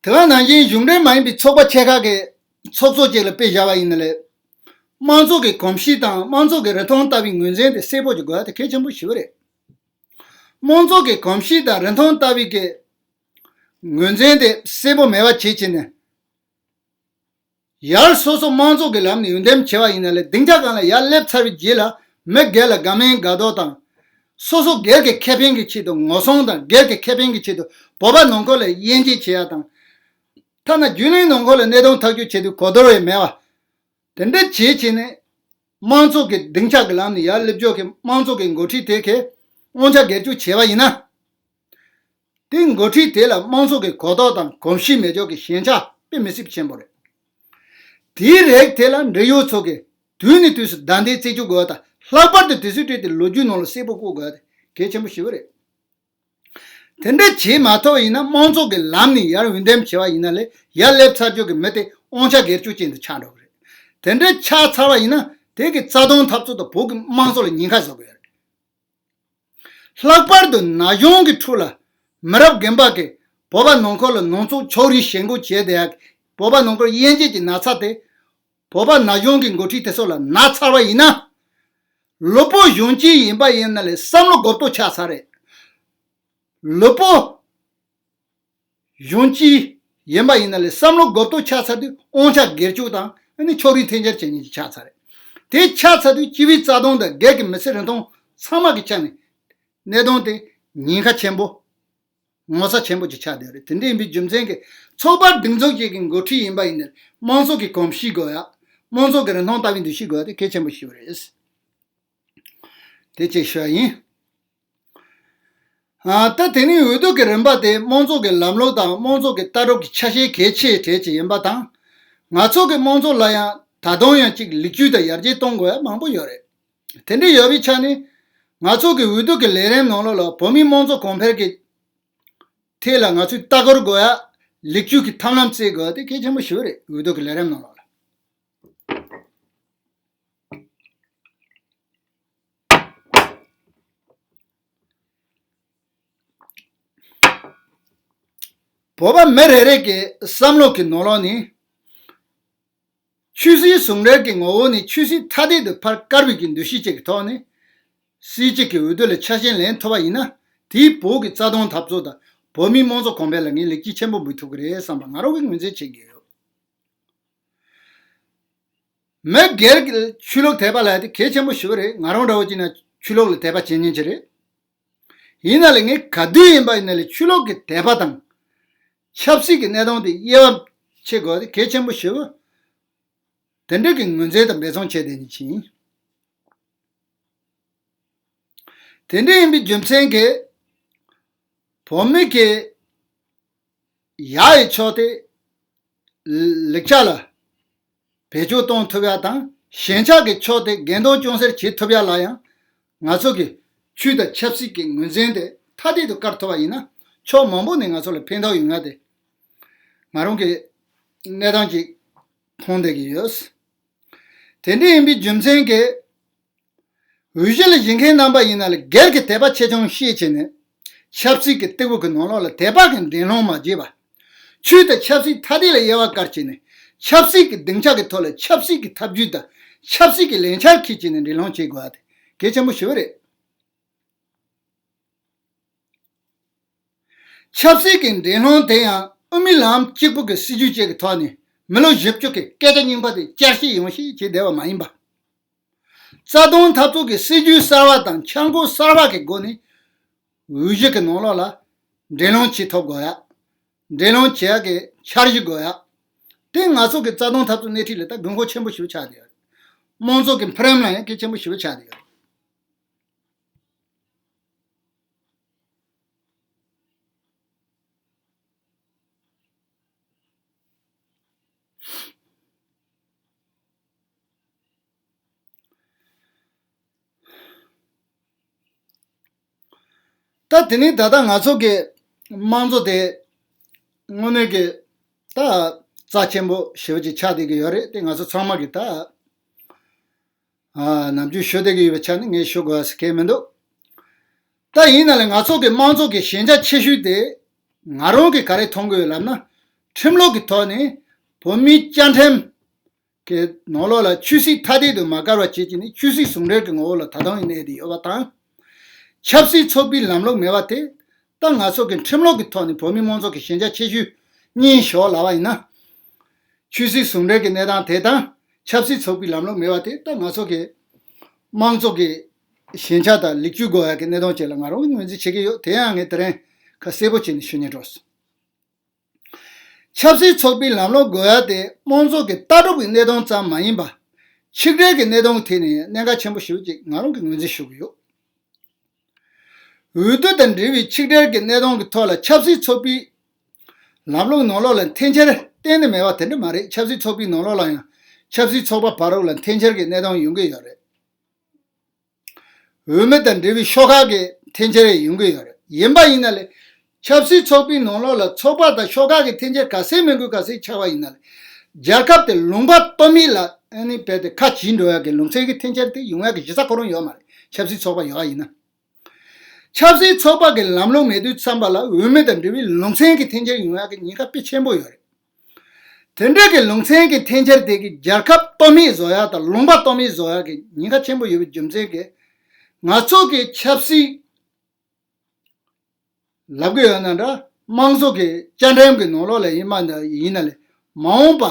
དེ་ག་ནང་བཞིན་གཞུང་འབྲེལ་མ་ཡིན་པའི་ཚོགས་པ་ཆེ་ཁག་གི་ཚོགས་གཙོ་ཅིག་ལ་དཔེ་བཞག་པ་ཡིན་ན་ལས། དམངས་གཙོ་གི་གོམས་གཤིས་དང་དམངས་གཙོ་གི་རིན་ཐང་ལྟ་བའི་ངོས་འཛིན་དེ་གསལ་པོ་ཅིག་དགོས་ཡ་དེ་གལ་ཆེན་པོ་ཞེ་པོ་རེད། དམངས་གཙོ་གི་གོམས་གཤིས་དང་རིན་ཐང་ལྟ་བའི་གི་ངོས་འཛིན་དེ་གསལ་པོ་མེད་པ་བྱེད་ཀྱི་ནས། ཡར་སོ་སོ་དམངས་གཙོ་གི་ལམ་ནས་འོས་འདེམས་བྱས་པ་ཡིན་ན་ལས། སྡིངས་ཆ་སྒང་ལ་ཡར་སླེབས་ཚར་བའི་རྗེས་ལ་མི་སྒེར་ལ་དགའ་མིན་དགའ་མདོག་དང་། སོ་སོ་སྒེར་གྱི་ཁེ་ཕན་གྱི་ཆེད་དུ་ངོ་སྲུང་དང་། སྒེར་གྱི་ཁེ་ཕན་གྱི་ཆེད་དུ་བོད་པ་ནང་ཁུལ་ལ་དབྱེ་འབྱེད་བྱེད་ཡ་དང་། ཐ་ན་རྒྱུན་ལས་ནང་ཁུལ་ལ་གནད་དོན་ཐག་གཅོད་བྱེད་དུས་གོ་བསྡུར་བས་མེད་པ། དེ་འདྲ་བྱེད་བྱས་ནས་དམངས་གཙོ་གི་སྡིངས་ཆ་གི་ལམ་ནས་ཡར་སླེབས་ཕྱོགས་ཀྱི་དམངས་གཙོ་གི་འགོ་ཁྲིད་དེ་གས་དབང་ཆ་སྒེར་གཅོད་བྱས་པ་ཡིན་ན། དེ་འགོ་ཁྲིད་དེ་ལ་དམངས་གཙོ་གི་གོ་རྟོགས་དང་གོམས་གཤིས་མེད་ཕྱོགས་ཀྱི་ཞན་ཆ་དཔེ་མི་སྲིད་ཆེན་པོ་རེད། དེའི་རིགས་དེ་ལ་འབྲེལ་ཡོད་ཚོ་གིས་དུས་ནས་དུས་སུ་བདའ་འདེད་རྩད་གཅོད་དགོས་པ་དང་། ལྷག་པར་དུ་དུས་ཚོད་སྤྲད་དེ་ལོ་རྒྱུས་ནང་ལ་གསལ་པོ་བཀོད་དགོས་པ་དེ་གལ་ཆེན་པོ་ཞེ་པོ་རེད། དེ་འདྲ་བྱེད་མ་ཐུབ་པ་ཡིན་ན་དམངས་གཙོ་གི་ལམ་ནས་ཡར་འོས་འདེམས་བྱས་པ་ཡིན་ན་ལས། ཡར་སླེབས་ཚར་ཕྱོགས་ཀྱི་མི་དེ་དབང་ཆ་སྒེར་གཅོད་ཅན་དུ་ཆགས་འགྲོ་གི་རེད། དེ་འདྲ་ཆགས་ཚར་བ་ཡིན་ན་དེ་གི་རྩ་དོན་འཐབ་རྩོད་དང་བོད་ཀྱི་དམངས་གཙོ་ལ་ཉེན་ཁ་བཟོ་གི་ཡོད་རེད། ལྷག་པར་དུ་ན་གཞོན་གྱི་ཁྲོད་ལ་མི་རབས་རྒན་པ་གིས་བོད་པ་ནང་ཁུལ་ལ་ནང་འཛུགས་ཕྱོགས་རིས་ཞེན་ཁོག་བྱས་བསྡད་ཡ། བོད་པ་ནང་ཁུལ་དབྱེ་འབྱེད་ཀྱི་ན་ཚ་དེ་བོད་པ་ན་གཞོན་གྱི་འགོ་ཁྲིད་དེ་ཚོ་ལ་ན་ཚར་བ་ཡིན་ན། ལུས་པོ་གཞོན་སྐྱེས་ཡིན་པ་ཡིན་ན་ལས་བསམ་བློ་རྒོད་པོ་ཆགས་ཚར་རེད། ལུས་པོ་གཞོན་སྐྱེས་ཡིན་པ་ཡིན་ན་ལས་བསམ་བློ་རྒོད་པོ་ཆགས་ཚར་དུས་དབང་ཆ་སྒེར་གཅོད་དང་ཨ་ནི་ཕྱོགས་རིས་འཐེན་འཁྱེར་བྱེད་མཁན་ཅིག་ཆགས་ཚར་རེད། དེ་ཆགས་ཚར་དུས་སྤྱི་པའི་རྩ་དོན་དང་སྒེར་གྱི་མི་ཚེ་རིན་ཐང་ཚང་མ་གི་ཆ་ནས་གནད་དོན་དེ་ཉེན་ཁ་ཆེན་པོ། ངོ་ཚ་ཆེན་པོ་ཅིག་ཆགས་བསྡད་རེད། དེ་འདྲ་ཡིན་པའི་རྒྱུ་མཚན་གྱིས་ཚོགས་པ་སྒྲིག་འཛུགས་ཅིག་གི་འགོ་ཁྲིད་ཡིན་པ་ཡིན་ན་དམངས་གཙོ་གི་གོམས་གཤིས་དགོས་ཡ། དམངས་གཙོ་གི་རིན་ཐང་ལྟ་བའི་འདུ་ཤེས་དགོས་ཡ་དེ་གལ་ཆེན་པོ་ཞིག་རེད། དེ་གཅིག་ཞུ་ཡ་ཡིན། ཨ། ད་དེ་ནས་འོས་བསྡུ་གི་རིམ་པ་དེ་དམངས་གཙོ་གི་ལམ་ལུགས་དང་དམངས་གཙོ་གི་ལྟ་གྲུབ་ཀྱི་ཆ་ཤས་གལ་ཆེ་གྲས་ཅིག་ཡིན་པ་དང་། ང་ཚོ་གི་དམངས་གཙོ་ལ་ཡང་ད་དུང་ཡང་ཅིག་ལེགས་བཅོས་དང་ཡར་རྒྱས་གཏོང་དགོས་ཡ་མང་པོ་ཡོད་རེད། དེ་འདྲ་ཡོད་པའི་ཆ་ནས་ང་ཚོ་གི་འོས་བསྡུ་གི་ལས་རིམ་ནང་ལོགས་ལ་བོད་མིའི་དམངས་གཙོ་གོང་འཕེལ་གྱི་ཐད་ལ་ང་ཚོས་ལྟ་སྐོར་དགོས་ཡ། ལེགས་བཅོས་ཀྱི་ཐབས་ལམ་བཙལ་དགོས་ཡ་དེ་གལ་ཆེན་པོ་ཞིག་རེད། འོས་བསྡུ་གི་ལས་རིམ་ནང་ལོགས་ལ། བོད་པ་མི་རེ་རེ་གི་བསམ་བློ་གི་ནང་ལོགས་ནས། ཆོས་སྲིད་ཟུང་འབྲེལ་གྱི་ངོ་བོ་ནས་ཆོས་སྲིད་ཐ་དད་དུ་ཕར་བཀར་བའི་གི་འདུ་ཤེས་ཅིག་གི་ཐོག་ནས། སྲིད་སྤྱི་གི་འོས་བསྡུ་ལ་ཆ་ཤས་ལེན་ཐུབ་པ་ཡིན་ན། དེས་བོད་ཀྱི་རྩ་དོན་འཐབ་རྩོད་དང་བོད་མིའི་དམངས་གཙོ་གོང་འཕེལ་ལ་ངས་ལེགས་སྐྱེས་ཆེན་པོ་འབུལ་ཐུབ་ཀྱི་རེད་བསམ་པ་ང་རང་གིས་ངོས་འཛིན་བྱེད་ཀྱི་ཡོད། མི་སྒེར་གྱི་ཆོས་ལུགས་དད་པ་ལབ་ཡ་དེ་གལ་ཆེན་པོ་ཞེ་པོ་རེད། ང་རང་འདྲ་བོ་ཅིག་ན་ཆོས་ལུགས་ལ་དད་པ་བྱེད་མཁན་ཅིག་རེད། ཡིན་ན་ལས་ངས་ག་དུས་ཡིན་པ་ཡིན་ན་ལས་ཆོས་ལུགས་ཀྱི་དད་པ་དང་། ཆབ་སྲིད་ཀྱི་གནས་སྟངས་དེ་དབྱེ་བ་ཕྱེ་དགོས་དེ་གལ་ཆེན་པོ་ཞེ་པོ། དེ་འདྲ་གི་ངོས་འཛིན་དང་འབད་བརྩོན་བྱས་བསྡད་མཁན་ཅིག་ཡིན། དེ་འདྲ་ཡིན་པའི་རྒྱུ་མཚན་གྱིས། བོད་མི་གི་ཡག་གི་ཕྱོགས་དེ་ལེགས་ཆ་ལ་བེད་སྤྱོད་གཏོང་ཐུབ་ཡ་དང་། ཞན་ཆ་གི་ཕྱོགས་དེ་འགལ་ཟླ་ཅུང་ཟད་བྱེད་ཐུབ་ཡ་ལ་ཡང་། ང་ཚོ་གི་ཆོས་དང་ཆབ་སྲིད་ཀྱི་ངོས་འཛིན་དེ་ཐ་དད་དུ་བཀར་ཐུབ་པ་ཡིན་ན། ཕྱོགས་མང་པོ་ནས་ང་ཚོ་ལ་ཕན་ཐོགས་ཡོང་ཡ་དེ་ང་རང་གི་གནས་སྟངས་ཅིག་མཐོང་བསྡད་ཀྱི་ཡོད། དེ་འདྲ་ཡིན་པའི་རྒྱུ་མཚན་གྱིས། འོས་གཞི་ལ་བཞེངས་མཁན་རྣམ་པ་ཡིན་ན་ལས་སྒེར་གྱི་དད་པ་ཆེ་ཆུང་ཤེས་བྱས་ནས། ཆབ་སྲིད་ཀྱི་སྟེགས་བུ་གི་ནང་ལོགས་ལ་དད་པ་གི་འགྲན་སློང་མ་བྱེད་པ། ཆོས་དང་ཆབ་སྲིད་ཐ་དད་ལ་དབྱེ་བ་བཀར་བྱས་ནས། ཆབ་སྲིད་ཀྱི་སྡིངས་ཆ་གི་ཐོག་ལ་ཆབ་སྲིད་ཀྱི་ཐབས་ཇུས་དང་ཆབ་སྲིད་ཀྱི་ལས་འཆར་འཁྱེར་བྱས་ནས་འགྲན་སློང་བྱེད་དགོས་པ་དེ་གལ་ཆེན་པོ་ཞེ་པོ་རེད། ཆབ་སྲིད་ཀྱི་འགྲན་སློང་དེ་ཡང་དབུ་མའི་ལམ་གཅིག་པུ་གི་སྲིད་ཇུས་གཅིག་གི་ཐོག་ནས་མི་ལོ་བཞི་བཅུ་གི་སྐད་ཆ་རྙིང་པ་དེ་བསྐྱར་བཤད་ཡོང་བཤད་བྱས་བསྡད་པ་མ་ཡིན་པ། རྩ་དོན་འཐབ་རྩོད་ཀྱི་སྲིད་ཇུས་གསར་བ་དང་འཆར་འགོད་གསར་བ་གི་སྒོ་ནས་འོས་གཞི་གི་ནང་ལོགས་ལ་འགྲན་སློང་བྱེད་ཐུབ་དགོས་ཡ། འགྲན་སློང་བྱེད་ཡ་གི་འཆར་གཞི་དགོས་ཡ། དེ་ང་ཚོ་གི་རྩ་དོན་འཐབ་རྩོད་སྣེ་ཁྲིད་ལ་ད་དགོས་མཁོ་ཆེན་པོ་ཞིག་ཆགས་བསྡད་ཡོད། དམངས་གཙོ་གི་འཕེལ་རིམ་ལ་ཡང་གལ་ཆེན་པོ་ཞིག་ཆགས་བསྡད་ཡོད། ད་དེ་ནས་ད་ལྟ་ང་ཚོ་གི་དམངས་གཙོ་དེ་དངོས་གནས་ཀྱི་ད་རྩ་ཆེན་པོ་ཞེ་པོ་ཅིག་ཆགས་བསྡད་ཀྱི་ཡོད་རེད། དེ་ང་ཚོ་ཚང་མ་གི་ད་ཨ་ནམ་རྒྱུན་ཞུ་བསྡད་ཀྱི་ཡོད་པའི་ཆ་ནས་ངས་ཞུ་དགོས་ཟེར་མཁན་མི་འདུག་ད་ཡིན་ན་ལས་ང་ཚོ་གི་དམངས་གཙོ་གི་ཞན་ཆ་ཆེ་ཤོས་དེ་ང་རང་གི་ག་རེ་མཐོང་གི་ཡོད་ལབ་ན། ཁྲིམས་ལུགས་ཀྱི་ཐོག་ནས་བོད་མིའི་བཅའ་ཁྲིམས་ཀྱི་ནང་ལོགས་ལ་ཆོས་སྲིད་ཐ་དད་དུ་མ་བཀར་བ་བྱེད་ཀྱི་ནི་ཆོས་སྲིད་ཟུང་འབྲེལ་གྱི་ངོ་བོ་ལ་ད་དུང་གནས་བསྡད་ཡོད་པ་དང་། ཆབ་སྲིད་ཚོགས་པའི་ལམ་ལུགས་མེད་པ་དེ་ད་ང་ཚོ་གི་ཁྲིམས་ལུགས་ཀྱི་ཐོག་ནས་བོད་མིའི་དམངས་གཙོ་གི་ཞན་ཆ་ཆེ་ཤོས་གཉིས་ཞོག་ལབ་པ་ཡིན་ན། ཆོས་སྲིད་ཟུང་འབྲེལ་གྱི་གནས་སྟངས་དེ་དང་ཆབ་སྲིད་ཚོགས་པའི་ལམ་ལུགས་མེད་པ་དེ་ད་ང་ཚོ་གི་དམངས་གཙོ་གི་ཞན་ཆ་དང་ལེགས་བཅོས་དགོས་ཡ་གི་གནད་དོན་བཅས་ལ་ང་རང་གིས་ངོས་འཛིན་བྱེད་ཀྱི་ཡོད། དེ་ཡང་ངས་དེ་རིང་ཁ་གསལ་པོ་བྱས་ནས་ཞུ་སྙིང་བྲོ་སོང་། ཆབ་སྲིད་ཚོགས་པའི་ལམ་ལུགས་དགོས་ཡ་དེ་དམངས་གཙོ་གི་ལྟ་གྲུབ་ཀྱི་གནད་དོན་ཙམ་མ་ཡིན་པ། ཆིག་སྒྲིལ་གྱི་གནད་དོན་ཐད་ནས་གནད་འགག་ཆེན་པོ་ཞེ་པོ་ཅིག་ང་རང་གིས་ངོས་འཛིན་ཞུ་གི་ཡོད། འོས་བསྡུ་དང་འབྲེལ་བའི་ཆིག་སྒྲིལ་གྱི་གནད་དོན་གྱི་ཐོག་ལ་ཆབ་སྲིད་ཚོགས་པའི་ལམ་ལུགས་ནང་ལོགས་ལ་འཐེན་འཁྱེར་གཏན་ནས་མེད་པ་དེ་འདྲ་མ་རེད། ཆབ་སྲིད་ཚོགས་པའི་ནང་ལོགས་ལ་ཡང་ཆབ་སྲིད་ཚོགས་པ་བར་ལ་འཐེན་འཁྱེར་གྱི་གནད་དོན་ཡོང་གི་ཡོད་རེད། འོས་མི་དང་འབྲེལ་བའི་ཤོག་ཁག་གི་འཐེན་འཁྱེར་ཡོང་གི་ཡོད་རེད། ཡིན་པ་ཡིན་ན་ལས་ཆབ་སྲིད་ཚོགས་པའི་ནང་ལོགས་ལ་ཚོགས་པ་དང་ཤོག་ཁག་གི་འཐེན་འཁྱེར་ག་ཚད་མི་དགོས་ག་ཚད་ཆགས་པ་ཡིན་ན་ལས་རྒྱལ་ཁབ་དེ་ལུང་པ་སྟོད་སྨད་ལ་ཨ་ནི་རྦད་དེ་ཁ་འབྱེད་འགྲོ་ཡ་གི་ལུང་ཚན་གྱི་འཐེན་འཁྱེར་དེ་ཡོང་ཡ་གི་གཞི་རྩ་ཁོ་རང་ཡོད་མ་རེད། ཆབ་སྲིད་ཚོགས་པ་ཡོད་པ་ཡིན་ན། ཆབ་སྲིད་ཚོགས་པ་གི་ལམ་ལུགས་མེད་དུས་ཙམ་པ་ལ་འོས་མི་དང་འབྲེལ་བའི་ལུང་ཚན་གྱི་འཐེན་འཁྱེར་ཡོང་ཡག་གི་ཉེན་ཁ་དཔེ་ཆེན་པོ་ཡོད་རེད། དེ་འདྲ་གི་ལུང་ཚན་གྱི་འཐེན་འཁྱེར་དེ་གི་རྒྱལ་ཁབ་སྟོད་སྨད་བཟོ་ཡག་དང་ལུང་པ་སྟོད་སྨད་བཟོ་ཡག་གི་ཉེན་ཁ་ཆེན་པོ་ཡོད་པའི་རྒྱུ་མཚན་གྱིས་ང་ཚོ་གི་ཆབ་སྲིད་ལབ་གི་ཡོད་ན་འདྲ། དམངས་གཙོ་གི་བཅའ་ཁྲིམས་ཀྱི་ནང་ལོགས་ལ་ཡིན་མ་འདྲ་ཡིན་ན་ལས་མ་འོངས་པ་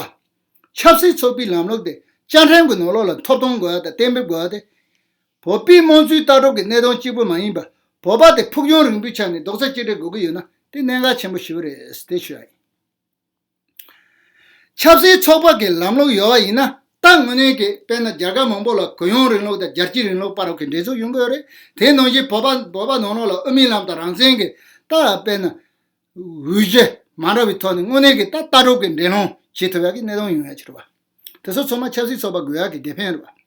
ཆབ་སྲིད་ཚོགས་པའི་ལམ་ལུགས་དེ་བཅའ་ཁྲིམས་ཀྱི་ནང་ལོགས་ལ་ཐོབ་ཐང་དགོས་ཡག་དང་གཏན་འབེབས་དགོས་ཡག་དེ། བོད་པའི་དམངས་གཙོའི་ལྟ་གྲུབ་ཀྱི་གནད་དོན་གཅིག་པུ་མ་ཡིན་པར་བོད་པ་དེ་ཕུགས་རྒྱང་རིང་པོའི་ཆ་ནས་རྡོག་རྩ་གཅིག་སྒྲིལ་དགོས་ཀྱི་ཡོད་ན་དེ་གནད་འགག་ཆེན་པོ་ཞེ་པོ་རེད་ཟེར་དེ་ཞུ་ཡ་ཡིན། ཆབ་སྲིད་ཚོགས་པ་གི་ལམ་ལུགས་ཡོད་པ་ཡིན་ན་ད་དངོས་གནས་ཀྱི་དཔེར་ན་རྒྱལ་ཁབ་མང་པོ་ལ་གུ་ཡངས་རིང་ལུགས་དང་རྒྱལ་སྤྱིའི་རིང་ལུགས་བར་གྱི་འགྲན་ཚོགས་ཡོང་གི་ཡོད་རེད། དེ་ནང་བཞིན་བོད་པ་བོད་པ་ནང་ལོགས་ལ་དབུ་མའི་ལམ་དང་རང་བཙན་གྱི་ད་དཔེར་ན་འོས་གཞི་མ་འདྲ་བའི་ཐོག་ནས་དངོས་གནས་ཀྱི་ད་ལྟ་གྲུབ་ཀྱི་འགྲན་སློང་བྱེད་ཐུབ་ཡག་གི་གནད་དོན་ཡོང་ཡག་ཅིག་རེད་པ། དེ་ཚོ་ཚང་མ་ཆབ་སྲིད་ཚོགས་པ་དགོས་ཡག་གི་དགེ་ཕན་རེད་པ།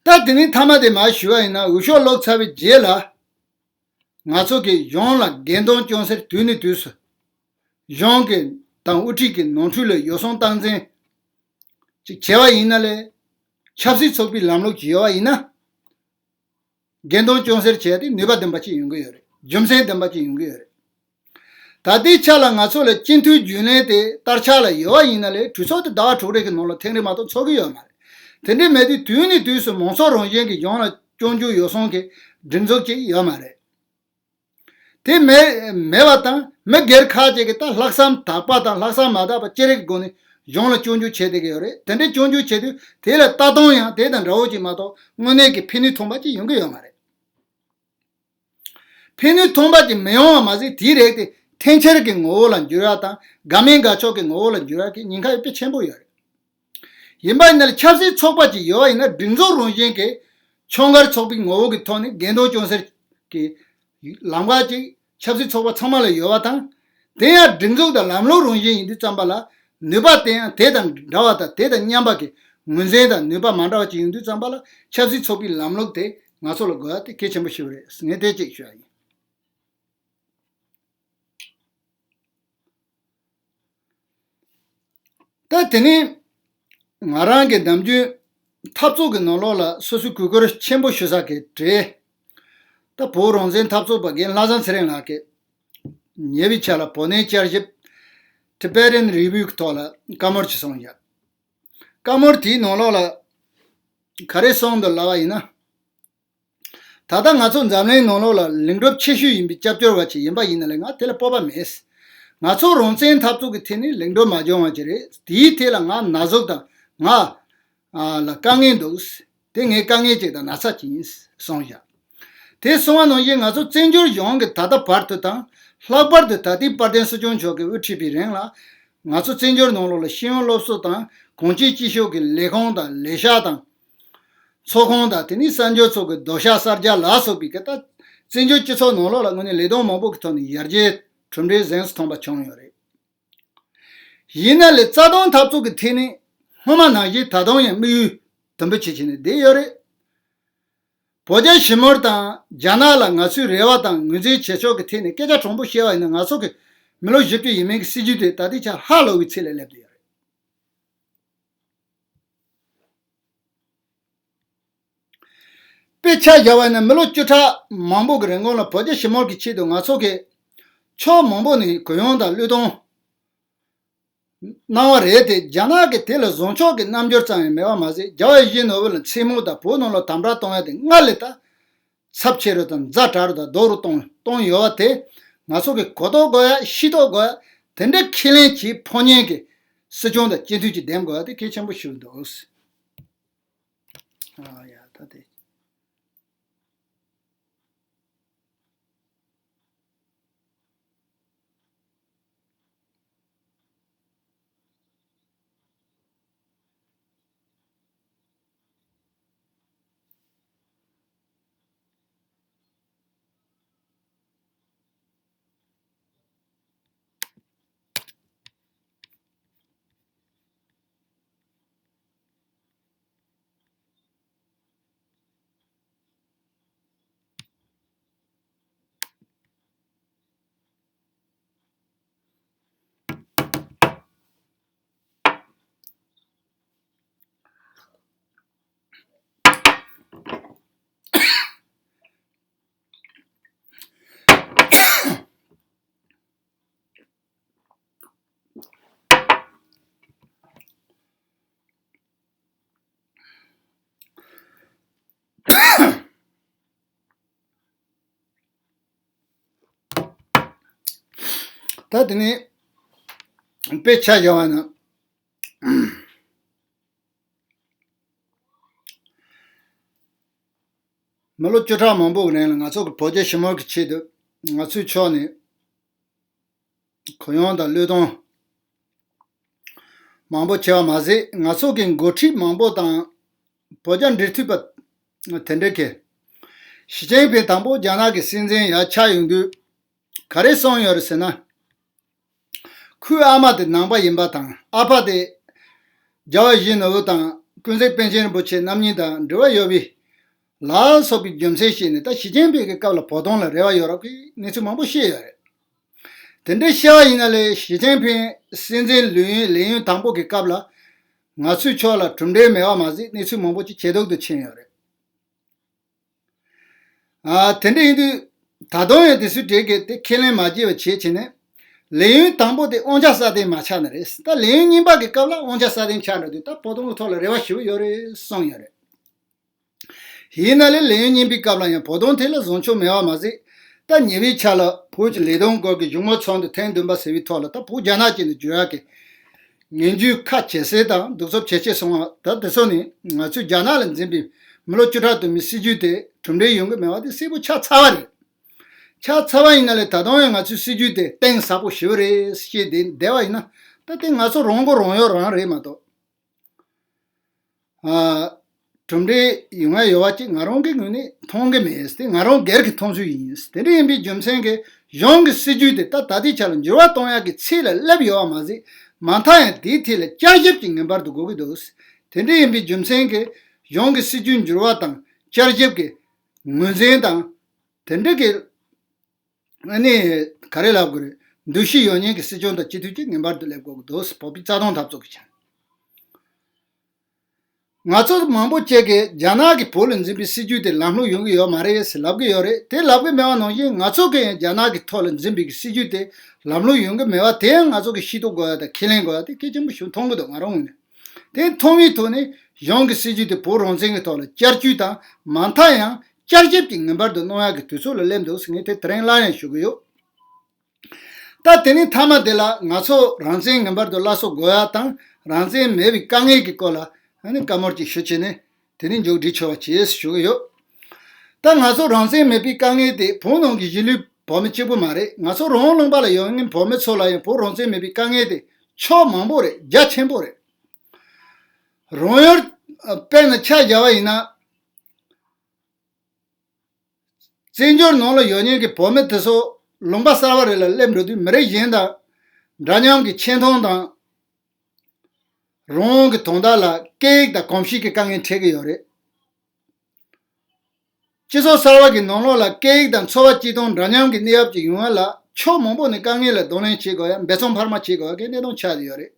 ད་དེ་ནས་མཐའ་མ་དེ་མར་ཞུ་བ་ཡིན་ན་འོས་ཤོག་བླུགས་ཚར་བའི་རྗེས་ལ་ང་ཚོ་གི་གཞུང་ལ་འགལ་འདུ་སྐྱོན་སེལ་དུས་ནས་དུས་སུ་གཞུང་གི་དང་དབུ་ཁྲིད་ཀྱི་ནོར་འཁྲུལ་ལ་ཡོ་བསྲང་སྟངས་འཛིན་ཅིག་བྱས་པ་ཡིན་ན་ལས་ཆབ་སྲིད་ཚོགས་པའི་ལམ་ལུགས་ཀྱི་ཡོད་པ་ཡིན་ན། འགལ་འདུ་སྐྱོན་སེལ་བྱས་ཏེ་ནུས་པ་ལྡན་པ་ཅིག་ཡོང་གི་ཡོད་རེད། རྒྱུ་མཚན་ལྡན་པ་ཅིག་ཡོང་གི་ཡོད་རེད། ད་ལྟའི་ཆ་ལ་ང་ཚོ་ལ་སྤྱི་འཐུས་རྒྱུན་ལས་དེ་བསྟར་འཆར་ལ་ཡོད་པ་ཡིན་ན་ལས་གྲོས་ཚོགས་དེ་ཟླ་བ་དྲུག་རེ་གི་ནང་ལ་ཐེངས་རེ་མ་གཏོགས་ཚོགས་ཀྱི་ཡོད་མ་རེད། དེ་འདྲའི་མེད་དུས་དུས་ནས་དུས་སུ་མང་ཚོགས་རང་བཞིན་གྱི་གཞུང་ལ་སྐྱོན་བརྗོད་ཡོ་བསྲང་གི་སྒྲིག་འཛུགས་ཅིག་ཡོད་མ་རེད། དེ་མེད་མེད་པ་དང་མི་སྒེར་ཁག་ཅིག་གིས་ད་ལྷག་བསམ་དག་པ་དང་ལྷག་བསམ་མ་དག་པ་ཅི་རིགས་སྒོ་ནས་གཞུང་ལ་སྐྱོན་བརྗོད་བྱས་བསྡད་ཀྱི་ཡོད་རེད། དེ་འདྲའི་སྐྱོན་བརྗོད་བྱེད་དུས་དེ་ལ་ལྟ་སྟངས་ཡང་དེ་དང་འདྲ་བོ་ཅིག་མ་གཏོགས་དངོས་གནས་ཀྱི་ཕན་ནུས་ཐོན་པ་ཅིག་ཡོང་གི་ཡོད་མ་རེད། ཕན་ནུས་ཐོན་པ་ཅིག་མི་ཡོང་བ་མ་ཟད་དེའི་རིགས་དེ་འཐེན་འཁྱེར་གྱི་ངོ་བོ་ལ་འགྱུར་བ་དང་དགའ་མིན་དགའ་ཕྱོགས་ཀྱི་ངོ་བོ་ལ་འགྱུར་བ་གི་ཉེན་ཁ་དཔེ་ཆེན་པོ་ཡོད་རེད། ཡིན་པ་ཡིན་ན་ལ་ཆབ་སྲིད་ཚོགས་པ་ཅིག་ཡོད་པ་ཡིན་ན་སྒྲིག་འཛུགས་རང་བཞིན་གྱི་ཁྱོན་འགལ་ཚོགས་པའི་ངོ་བོ་གི་ཐོག་ནས་འགལ་འདུ་སྐྱོན་སེལ་གྱི་ལམ་ཁ་ཅིག་ཆབ་སྲིད་ཚོགས་པ་ཚང་མ་ལ་ཡོད་པ་དང་། དེ་ཡང་སྒྲིག་འཛུགས་དང་ལམ་ལུགས་རང་བཞིན་ཡིན་དུས་ཙམ་པ་ལ་ནུས་པ་དེ་ཡང་དེ་དང་འདྲ་བ་དང་དེ་དང་མཉམ་པ་གི་ངོས་འཛིན་དང་ནུས་པ་མ་འདྲ་བ་ཅིག་ཡོང་དུས་ཙམ་པ་ལ་ཆབ་སྲིད་ཚོགས་པའི་ལམ་ལུགས་དེ་ང་ཚོ་ལ་དགོས་ཡ་དེ་གལ་ཆེན་པོ་ཞིག་རེད། ངས་དེ་གཅིག་ཞུ་ཡ་ཡིན། ད་དེ་ནས་ང་རང་གི་ནམ་རྒྱུན་འཐབ་རྩོད་ཀྱི་ནང་ལོགས་ལ་སོ་སོའི་གུས་བཀུར་ཆེན་པོ་ཞུ་ས་གི་གྲས། ད་བོད་རང་བཙན་འཐབ་རྩོད་པ་རྒན་ལྷ་བཟང་ཚེ་རིང་ལགས་ཀྱིས་ཉེ་བའི་ཆར་ལ་བོད་གནས་བསྐྱར་ཞིབ་Tibetan Review་གི་ཐོག་ལ་བཀའ་མོལ་ཅིག་གསུངས་ཡོད། བཀའ་མོལ་དེའི་ནང་ལོགས་ལ་ག་རེ་གསུངས་འདུག་ལབ་པ་ཡིན་ན། ད་ལྟ་ང་ཚོ་འཛམ་གླིང་ནང་ལོགས་ལ་ལེགས་གྲུབ་ཆེ་ཤོས་ཡིན་པའི་སྐྱབས་བཅོལ་བ་ཅིག་ཡིན་པ་ཡིན་ན་ལས་ང་དེ་ལ་སྤོབས་པ་མེད། ང་ཚོ་རང་བཙན་འཐབ་རྩོད་ཀྱི་ཐད་ནས་ལེགས་གྲུབ་མ་བྱུང་བ་ཅིག་རེད། དེའི་ཐད་ལ་ང་ན་ཟུག་དང་ང་ ལ་དཀའ་ངལ་འདུག་དེ་ངའི་དཀའ་ངལ་ཅིག་དང་ན་ཚ་ཅིག་ཡིན་གསུངས་བཞག་དེ་གསུངས་པ་ནང་བཞིན་ང་ཚོ་བཙན་བྱོལ་གཞུང་གི་ད་ལྟ་བར་དུ་དང་། ལྷག་པར་དུ་ད་ལྟའི་དཔལ་ལྡན་སྲིད་སྐྱོང་མཆོག་གིས་དབུ་ཁྲིད་པའི་རིང་ལ། ང་ཚོ་བཙན་བྱོལ་ནང་ལོགས་ལ་ཤེས་ཡོན་སློབ་གསོ་དང་། གོང་ཆེན་སྤྱི་ཤོག་གི་ལས་ཁུངས་དང་ལས་ཤག་དང་། ཚོགས་ཁང་དང་། དེ་ནས་གསར་འབྱོར་ཚོགས་པའི་ལྡོག་ཕྱོགས་གསར་རྒྱག་ལ་སོགས་པའི་གི་ད་བཙན་བྱོལ་སྤྱི་ཚོགས་ནང་ལོགས་ལ་དངོས་གནས་ལས་དོན་མང་པོ་གི་ཐོག་ནས་ཡར་རྒྱས་གྲུབ་འབྲས་གཟེངས་སུ་ཐོན་པ་བྱུང་ཡོད་རེད། ཡིན་ན་ལས་རྩ་དོན་འཐབ་རྩོད་ཀྱི་ཐད་ནས་སྔོན་མ་ནང་བཞིན་ད་དུང་ཡང་དམིགས་ཡུལ་དུམ་བུ་ཆེ་བྱས་ནས་བསྡད་ཡོད་རེད། བོད་རྒྱ་ཞི་མོལ་དང་རྒྱ་ནག་ལ་ང་ཚོའི་རེ་བ་དང་ངོས་འཛིན་བྱེད་ཕྱོགས་ཀྱི་ཐད་ནས་སྐད་ཆ་དྲང་པོ་བཤད་པ་ཡིན་ན། ང་ཚོ་གི་མི་ལོ་བཞི་བཅུ་ཡས་མས་ཀྱི་སྲིད་ཇུས་དེ་ད་ལྟའི་ཆར་ཧ་ལོག་པའི་ཚད་ལ་སླེབས་བསྡད་ཡོད་རེད། དཔེ་ཆ་བཞག་པ་ཡིན་ན་མི་ལོ་བཅུ་ཕྲག་མང་པོ་གི་རིང་གོང་ལ་བོད་རྒྱ་ཞི་མོལ་གྱི་ཆེད་དུ་ང་ཚོ་གིས་ཕྱོགས་མང་པོ་ནས་གུ་ཡངས་དང་བློས་གཏོང་གནང་བ་རེད་དེ། རྒྱ་ནག་གིས་དེ་ལ་བཟང་ཕྱོགས་ཀྱི་རྣམ་འགྱུར་ཙམ་ཡང་མེད་པ་མ་ཟད། རྒྱལ་བ་ཡིད་བཞིན་ནོར་བུ་ལ་མཚན་སྨོད་དང་བོད་ནང་ལ་དམ་དྲག་གཏོང་ཡ་དེ་སྔར་ལས་ད་ཚབས་ཆེ་རུ་དང་ཛ་དྲག་རུ་དང་སྡུག་རུ་གཏོང་གཏོང་ཡོད་པ་དེ། ང་ཚོ་གིས་གོ་རྟོགས་དགོས་ཡ། ཤེས་རྟོགས་དགོས་ཡ། དེ་འདྲའི་ཁས་ལེན་གྱིས་ཕོ་ཉའི་གི་སྲིད་སྐྱོང་དང་སྤྱི་འཐུས་ཀྱི་འདེམས་དགོས་ཡ་དེ་གལ་ཆེན་པོ་ཞིག་འདུག་ཨ་ཡ་ད་དེ། ད་དེ་ནས་དཔེ་ཆ་བཞག་པ་ན། མི་ལོ་བཅུ་ཕྲག་མང་པོ་གི་རིང་ལ་ང་ཚོ་གི་བོད་རྒྱ་ཞི་མོལ་གྱི་ཆེད་དུ་ང་ཚོའི་ཕྱོགས་ནས་གུ་ཡངས་དང་བློས་གཏོང་མང་པོ་བྱས་པ་མ་ཟད། ང་ཚོ་གི་འགོ་ཁྲིད་མང་པོ་དང་བོད་རྒྱ་འབྲེལ་མཐུད་པ་དེ་འདྲ་གིས། ཞི་ཅིན་ཕིང་དང་པོ་རྒྱ་ནག་གི་སྲིད་འཛིན་ཡར་ཆགས་ཡོང་དུས་ག་རེ་གསུངས་ཡོད་རེད་ཟེར་ན། ཁོའི་ཨ་མ་དེ་ནང་པ་ཡིན་པ་དང་། ཨ་ཕ་དེ་རྒྱལ་བ་ཡིད་བཞིན་ནོར་བུ་དང་ཀུན་གཟིགས་པཎ་ཆེན་རིན་པོ་ཆེ་རྣམ་གཉིས་དང་འབྲེལ་བ་ཡོད་པའི་ལ་སོགས་པའི་རྒྱུ་མཚན་བཤད་ནས། ད་ཞི་ཅིན་ཕིང་གི་སྐབས་ལ་བོད་དོན་ལ་རེ་བ་ཡོད་རབས་ཀྱི་གནས་ཚུལ་མང་པོ་བཤད་ཡོད་རེད། དེ་འདྲའི་བཤད་པ་ཡིན་ན་ལས། ཞི་ཅིན་ཕིང་སྲིད་འཛིན་ལས་ཡུན་ལས་ཡུན་དང་པོ་གི་སྐབས་ལ་ང་ཚོའི་ཕྱོགས་ལ་གྲུབ་འབྲས་མེད་པ་མ་ཟད། གནས་ཚུལ་མང་པོ་ཅིག་ཇེ་སྡུག་ཏུ་ཕྱིན་ཡོད་རེད། ཨ་དེ་འདྲ་ཡིན་དུས་ད་དུང་ཡང་དེ་ཚོའི་གྲས་ཀྱིས་དེ་ཁས་ལེན་མ་བྱས་པ་བྱས་བྱས་ནས། ལས་ཡུན་དང་པོ་དེ་དབང་ཆ་སྲ་བརྟན་མ་ཆགས་ནི་རེད། ད་ལས་ཡུན་གཉིས་པ་གི་སྐབས་ལ་དབང་ཆ་སྲ་བརྟན་ཆགས་འགྲོ་དུས། ད་བོད་དོན་གྱི་ཐོག་ལ་རེ་བ་ཞེ་པོ་ཡོད་རེད་གསུངས་ཡོད་རེད། ཡིན་ན་ལས་ལས་ཡུན་གཉིས་པའི་སྐབས་ལ་ཡང་བོད་དོན་ཐད་ལ་བཟང་ཕྱོགས་མེད་པ་མ་ཟད། ད་ཉེ་བའི་ཆར་ལ་བོད་ཀྱི་ལས་དོན་སྐོར་གྱི་བཞུགས་མོལ་ཚོགས་འདུ་ཐེངས་བདུན་པ་ཟེར་བའི་ཐོག་ལ། ད་བོད་རྒྱ་ནག་གཅིག་ཏུ་འགྱུར་ཡག་གི་ངན་ཇུས་ཁ་ཇེ་གསལ་དང་གདུག་རྩུབ་ཇེ་ཆེར་སོང་བ། ད་དེ་ཚོ་ནི་ང་ཚོས་རྒྱ་ནག་ལ་འཛིན་པའི་མི་ལོ་བཅུ་ཕྲག་དུ་མའི་སྲིད་ཇུས་དེ་གྲུབ་འབྲས་ཡོང་གི་མེད་པ་དེ་གསལ་པོ་ཆགས་ཚར་བ་རེད། ཆགས་ཚར་བ་ཡིན་ན་ལས་ད་དུང་ཡང་ང་ཚོའི་སྲིད་ཇུས་དེ་གཏིང་ཟབ་པོ་ཞེ་པོ་རེད་ཅེས་དེ་བསྡད་པ་ཡིན་ན། ད་དེ་ང་ཚོ་རང་མགོ་རང་གཡོག་རང་རེད་མ་གཏོགས། ཨ། གྲུབ་འབྲས་ཡོང་ཡ་ཡོད་པ་ཅིག་ང་རང་གི་ངོས་ནས་མཐོང་གི་མེད། དེ་ང་རང་སྒེར་གྱི་མཐོང་ཚུལ་ཡིན། དེ་འདྲ་ཡིན་པའི་རྒྱུ་མཚན་གྱིས་གཞུང་གི་སྲིད་ཇུས་དེ་ད་ད་ལྟའི་ཆ་ལ་འགྱུར་བ་གཏོང་ཡག་གི་ཚད་ལ་སླེབས་ཡོད་པ་མ་ཟད། མ་མཐའ་ཡང་དེའི་ཐད་ལ་བསྐྱར་ཞིབ་ཀྱིས་ངེས་པར་དུ་དགོས་ཀྱི་འདུག་དེ་འདྲ་ཡིན་པའི་རྒྱུ་མཚན་གྱིས་གཞུང་གི་སྲིད་ཇུས་འགྱུར་བ་དང་བསྐྱར་ཞིབ་ཀྱི་ངོས་འཛིན་དང་། དེ་འདྲ་གི་ཨ་ནི་ག་རེ་ལབ་དགོས་རེད། འདུ་ཤེས་ཡོད་མཁན་གྱི་སྲིད་སྐྱོང་དང་སྤྱི་འཐུས་ཀྱིས་ངེས་པར་དུ་སླེབས་དགོས་ཀྱི་འདུག་བོད་པའི་རྩ་དོན་འཐབ་རྩོད་ཀྱི་ཆ་ནས། ང་ཚོ་མང་པོ་ཅིག་གིས་རྒྱ་ནག་གིས་བོད་ལ་འཛིན་པའི་སྲིད་ཇུས་དེ་ལམ་ལྷོང་ཡོང་གི་ཡོད་མ་རེད་ཟེར་ལབ་ཀྱི་ཡོད་རེད། དེ་ལབ་ཀྱི་མེད་པ་ནང་བཞིན། ང་ཚོ་གིས་ཡང་རྒྱ་ནག་གི་ཐོག་ལ་འཛིན་པའི་སྲིད་ཇུས་དེ་ལམ་ལྷོང་ཡོང་གི་མེད་པ་དེ་ཡང་ང་ཚོ་གིས་ཤེས་རྟོགས་དགོས་ཡ་དང་ཁས་ལེན་དགོས་ཡ་དེ་གལ་ཆེན་པོ་ཞིག་མཐོང་གི་འདུག་ང་རང་ངོས་ནས། དེ་མཐོང་བའི་ཐོག་ནས་གཞུང་གི་སྲིད་ཇུས་དེ་བོད་རང་བཙན་གྱི་ཐོག་ལ་བསྐྱར་བཅོས་དང་། མ་མཐའ་ཡང་བསྐྱར་ཞིབ་ཀྱིས་ངེས་པར་དུ་གནང་ཡག་གི་དུས་ཚོད་ལ་སླེབས་འདུག་ཟེར་ངས་དེ་དེ་རིང་སླར་ཡང་ཞུ་གི་ཡོད། ད་དེ་ནས་མཐའ་མ་དེ་ལ་ང་ཚོ་རང་བཙན་ངེས་པར་དུ་སླར་གསོ་དགོས་ཡ་དང་། རང་བཙན་མེད་པའི་དཀའ་ངལ་གྱི་སྐོར་ལ་ ཨ་ནི་བཀའ་མོལ་ཅིག་ཞུ་བྱས་ནས་དེ་ནས་མཇུག་སྒྲིལ་ཆོག་པ་བྱེད་ཞུ་གི་ཡོད། ད་ང་ཚོ་རང་བཙན་མེད་པའི་དཀའ་ངལ་དེ་བོད་ནང་གི་གཞིས་ལུས་བོད་མི་གཅིག་པུ་མ་རེད། ང་ཚོ་རང་དབང་ལུང་པ་ལ་ཡོད་མཁན་བོད་མི་ཚོ་ལ་ཡང་བོད་རང་བཙན་མེད་པའི་དཀའ་ངལ་དེ་ཕྱོགས་མང་པོ་རེད། རྒྱ་ཆེན་པོ་རེད། རང་ཡུལ་དཔེར་ན་ཆ་བཞག་པ་ཡིན་ན། བཙན་བྱོལ་ནང་ལ་ཡོད་མཁན་གྱི་བོད་མི་དེ་ཚོ་ལུང་པ་གསར་པ་རེ་ལ་སླེབས་འགྲོ་དུས་མི་རིགས་གཞན་དང་འདྲ་མཉམ་གྱི་ཆེ་མཐོང་དང་། རང་དབང་གི་དོན་དག་ལ་སྐད་ཡིག་དང་གོམས་གཤིས་ཀྱི་དཀའ་ངལ་འཕྲད་ཀྱི་ཡོད་རེད། སྤྱི་ཚོགས་གསར་པ་གི་ནང་ལོགས་ལ་སྐད་ཡིག་དང་འཚོ་བ་སྐྱིད་སྡུག་འདྲ་མཉམ་གྱི་གནས་བབ་ཅིག་ཡོང་ཡ་ལ་ཕྱོགས་མང་པོ་ནས་དཀའ་ངལ་ལ་གདོང་ལེན་བྱེད་དགོས་ཡ། འབད་བརྩོན་འཕར་མ་བྱེད་དགོས་ཡ་གི་གནད་དོན་ཆགས་ཡོད་རེད།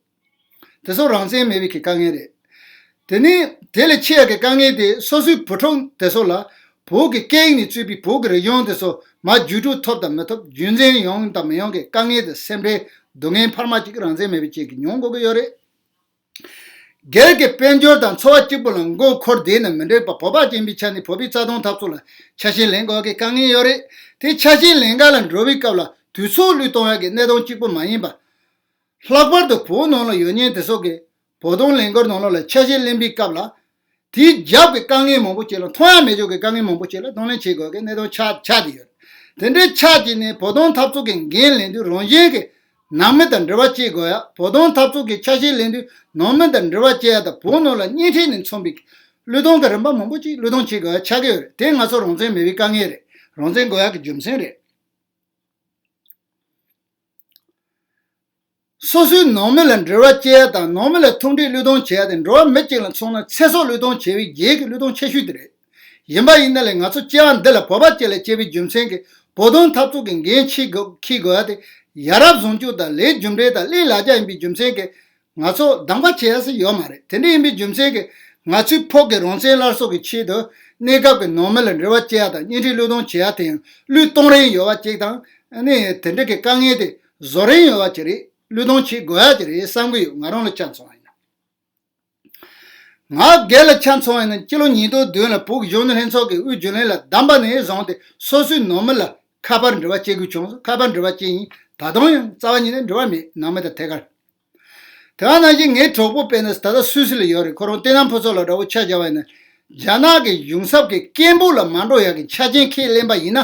དེ་ཚོ་རང་བཙན་མེད་པའི་གི་དཀའ་ངལ་རེད། དེ་ནི་དེ་ལས་ཆེ་ཡ་གི་དཀའ་ངལ་དེ་སོ་སོའི་བུ་ཕྲུག་དེ་ཚོ་ལ་བོད་ཀྱི་སྐད་ཡིག་ནས་གཙོས་པའི་བོད་ཀྱི་རིག་གཞུང་དེ་ཚོ་མར་བརྒྱུད་སྤྲོད་ཐོབ་དང་མི་ཐོབ། རྒྱུན་འཛིན་ཡོང་དང་མི་ཡོང་གི་དཀའ་ངལ་དེ་སེམས་ཁྲལ་སྡུག་བསྔལ་འཕར་མ་གཅིག་རང་བཙན་མེད་པའི་རྐྱེན་གྱིས་མྱོང་དགོས་ཀྱི་ཡོད་རེད། སྒེར་གྱི་དཔལ་འབྱོར་དང་འཚོ་བ་གཅིག་པུ་ལ་མགོ་འཁོར་བསྡད་ན་མི་འགྲིག་པ། བོད་པ་ཡིན་པའི་ཆ་ནས་བོད་པའི་རྩ་དོན་འཐབ་རྩོད་ལ་ཆ་ཤས་ལེན་དགོས་ཀྱི་དཀའ་ངལ་ཡོད་རེད། དེ་ཆ་ཤས་ལེན་ག་ལ་འགྲོ་བའི་སྐབས་ལ་དུས་ཚོད་བློས་གཏོང་ཡག་གི་གནད་དོན་གཅིག་པུ་མ་ཡིན་པ། ལྷག་པར་དུ་བོད་ནང་ལ་ཡོད་མཁན་དེ་ཚོ་གིས་བོད་དོན་ལས་འགུལ་ནང་ལོགས་ལ་ཆ་ཤས་ལེན་པའི་སྐབས་ལ། དེའི་རྒྱབ་ཀྱི་དཀའ་ངལ་མང་པོ་ཅིག་ལ། མཐོང་ཡ་མེད་ཆོག་གི་དཀའ་ངལ་མང་པོ་ཅིག་ལ་གདོང་ལེན་བྱེད་དགོས་ཀྱི་གནད་དོན་ཆགས་ཆགས་བསྡད་ཡོད། དེ་འདྲའི་ཆགས་ཀྱི་ནས་བོད་དོན་འཐབ་རྩོད་ཀྱི་འགན་ལེན་དུས་རང་གཞན་གྱི་ནང་མི་དང་འབྲེལ་བ་བྱེད་དགོས་ཡ། བོད་དོན་འཐབ་རྩོད་ཀྱི་ཆ་ཤས་ལེན་དུས་ནང་མི་དང་འབྲེལ་བ་བྱེད་ཡ་དང་། བོད་ནང་ལ་གཉེན་འཕྲད་ནས་མཚོན་པའི་བློས་གཏོང་གི་རིམ་པ་མང་པོ་ཅིག་བློས་གཏོང་བྱེད་དགོས་ཡ་ཆགས་ཀྱི་ཡོད་རེད། དེ་ང་ཚོ་རང་བཙན་མེད་པའི་དཀའ་ངལ་རེད། རང་བཙན་དགོས་ཡ་གི་རྒྱུ་མཚན་རེད། སོ་སོའི་ནང་མི་ལ་འབྲེལ་བ་བྱེད་ཡ་དང་ནང་མི་ལ་མཐུན་སྒྲིལ་བློས་གཏོང་བྱེད་ཡ་དེ་འགྲོ་བ་མི་གཅིག་ལ་མཚོན་ན་ཚེ་སྲོག་བློས་གཏོང་བྱེད་པའི་རྗེས་ཀྱི་བློས་གཏོང་ཆེ་ཤོས་དེ་རེད། ཡིན་པ་ཡིན་ན་ལས་ང་ཚོ་སྤྱི་པ་འདི་ལ་བོད་པ་སྤྱི་ལ་སྐྱེས་པའི་རྒྱུ་མཚན་གྱིས་བོད་དོན་འཐབ་རྩོད་ཀྱི་འགན་འཁྱེར་དགོས་འཁྱེར་དགོས་ཡ་དེ་ཡ་རབས་བཟང་སྤྱོད་དང་ལས་རྒྱུ་འབྲས་དང་ལས་ལ་རྒྱ་ཡིན་པའི་རྒྱུ་མཚན་གྱིས་ང་ཚོ་སྡང་པ་བྱེད་ཡ་སུ་ཡོད་མ་རེད། དེ་འདྲ་ཡིན་པའི་རྒྱུ་མཚན་གྱིས་ང་ཚོའི་ཕོགས་ཀྱི་རང་བཙན་སླར་གསོ་གི་ཆེད་དུ་གནས་སྐབས་ཀྱི་ནང་མི་ལ་འབྲེལ་བ་བྱེད་ཡ་དང་གཉེན་འཕྲད་བློས་གཏོང་བྱེད་ཡ་དེ་ཡང་བློས་གཏོང་རན་ཡོད་པ་ཅིག་དང་། ཨ་ནི་དེ་འདྲ་གི་དཀའ་ངལ་དེ་བཟོ་རན་ཡོད་པ་ཅིག་རེད། བློས་གཏོང་བྱེད་དགོས་ཡ་ཅིག་རེད་བསམ་གི་ཡོད། ང་རང་ལ་ཆ་མཚོན་པ་ཡིན་ན། ང་སྒེར་ལ་ཆ་མཚོན་པ་ཡིན་ན་སྤྱི་ལོ་ཉིས་སྟོང་བདུན་ལ་བོད་ཀྱི་གཞོན་ནུ་ལྷན་ཚོགས་ཀྱི་དབུས་རྒྱུན་ལས་ལ་བདམས་པ་ནས་བཟུང་སྟེ་སོ་སོའི་ནང་མི་ལ་ཁ་པར་འབྲེལ་བ་བྱེད་དགོས་བྱུང་སོང་། ཁ་པར་འབྲེལ་བ་བྱེད་ཡིན། ད་དུང་ཡང་རྩ་བ་ཉིད་ནས་འབྲེལ་བ་མེད། ནང་མི་དང་ཐད་ཀར། དེ་ག་ནང་བཞིན་ངའི་གྲོགས་པོ་དཔེར་ན་ད་ལྟ་སུད་སི་ལ་ཡོད་རེད། ཁོ་རང་བསྟན་ནམ་ཕུན་ཚོགས་ལགས་འདྲ་བོ་ཆ་བཞག་པ་ཡིན་ན། རྒྱ་ནག་གི་གཞུང་ཚབ་ཀྱི་སྐད་འབོད་ལ་མ་འགྲོ་ཡག་གི་ཆ་རྐྱེན་ཁས་ལེན་པ་ཡིན་ན།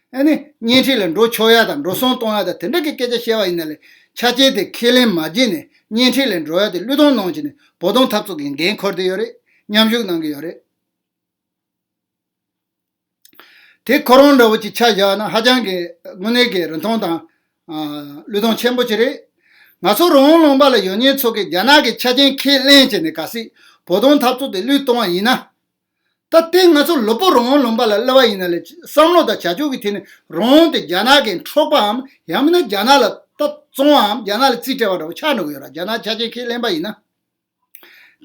ཨ་ནི་གཉེན་འཕྲད་ལ་འགྲོ་ཆོག་ཡ་དང་འགྲོ་སོང་གཏོང་ཡ་དང་དེ་འདྲ་གི་སྐད་ཆ་བཤད་པ་ཡིན་ན་ལས་ཆ་རྐྱེན་དེ་ཁས་ལེན་མ་བྱས་ནས་གཉེན་འཕྲད་ལ་འགྲོ་ཡ་དེ་བློས་གཏོང་གནང་བྱས་ནས་བོད་དོན་འཐབ་རྩོད་ཀྱི་འགན་འཁུར་བསྡད་ཡོད་རེད། མཉམ་ཞུགས་གནང་གི་ཡོད་རེད། དེ་ཁོ་རང་འདྲ་བོ་ཅིག་ཆ་བཞག་ན་ཧ་ཅང་གི་དངོས་གནས་ཀྱི་རིན་ཐང་དང་། ཨ། བློས་གཏོང་ཆེན་པོ་ཅིག་རེད། ང་ཚོ་རང་དབང་ལུང་པ་ལ་ཡོད་མཁན་ཚོ་གིས་རྒྱ་ནག་གི་ཆ་རྐྱེན་ཁས་ལེན་བྱས་ནས་གལ་སྲིད་བོད་དོན་འཐབ་རྩོད་དེ་བློས་གཏོང་བ་ཡིན་ན། ད་ལྟའི་ང་ཚོ་ལུས་པོ་རང་དབང་ལུང་པ་ལ་སླེབས་པ་ཡིན་ན་ལས་བསམ་བློ་དང་བྱ་སྤྱོད་ཀྱི་ཐད་ནས་རང་དབང་དེ་རྒྱ་ནག་གིས་འཕྲོག་པའམ་ཡང་མིན་ན་རྒྱ་ནག་ལ་ད་བཙོང་བའམ་རྒྱ་ནག་ལ་རྩིས་སྤྲད་པ་འདྲ་བོ་ཆགས་འགྲོ་གི་ཡོད་ར། རྒྱ་ནག་ཆ་རྐྱེན་ཁས་ལེན་པ་ཡིན་ན།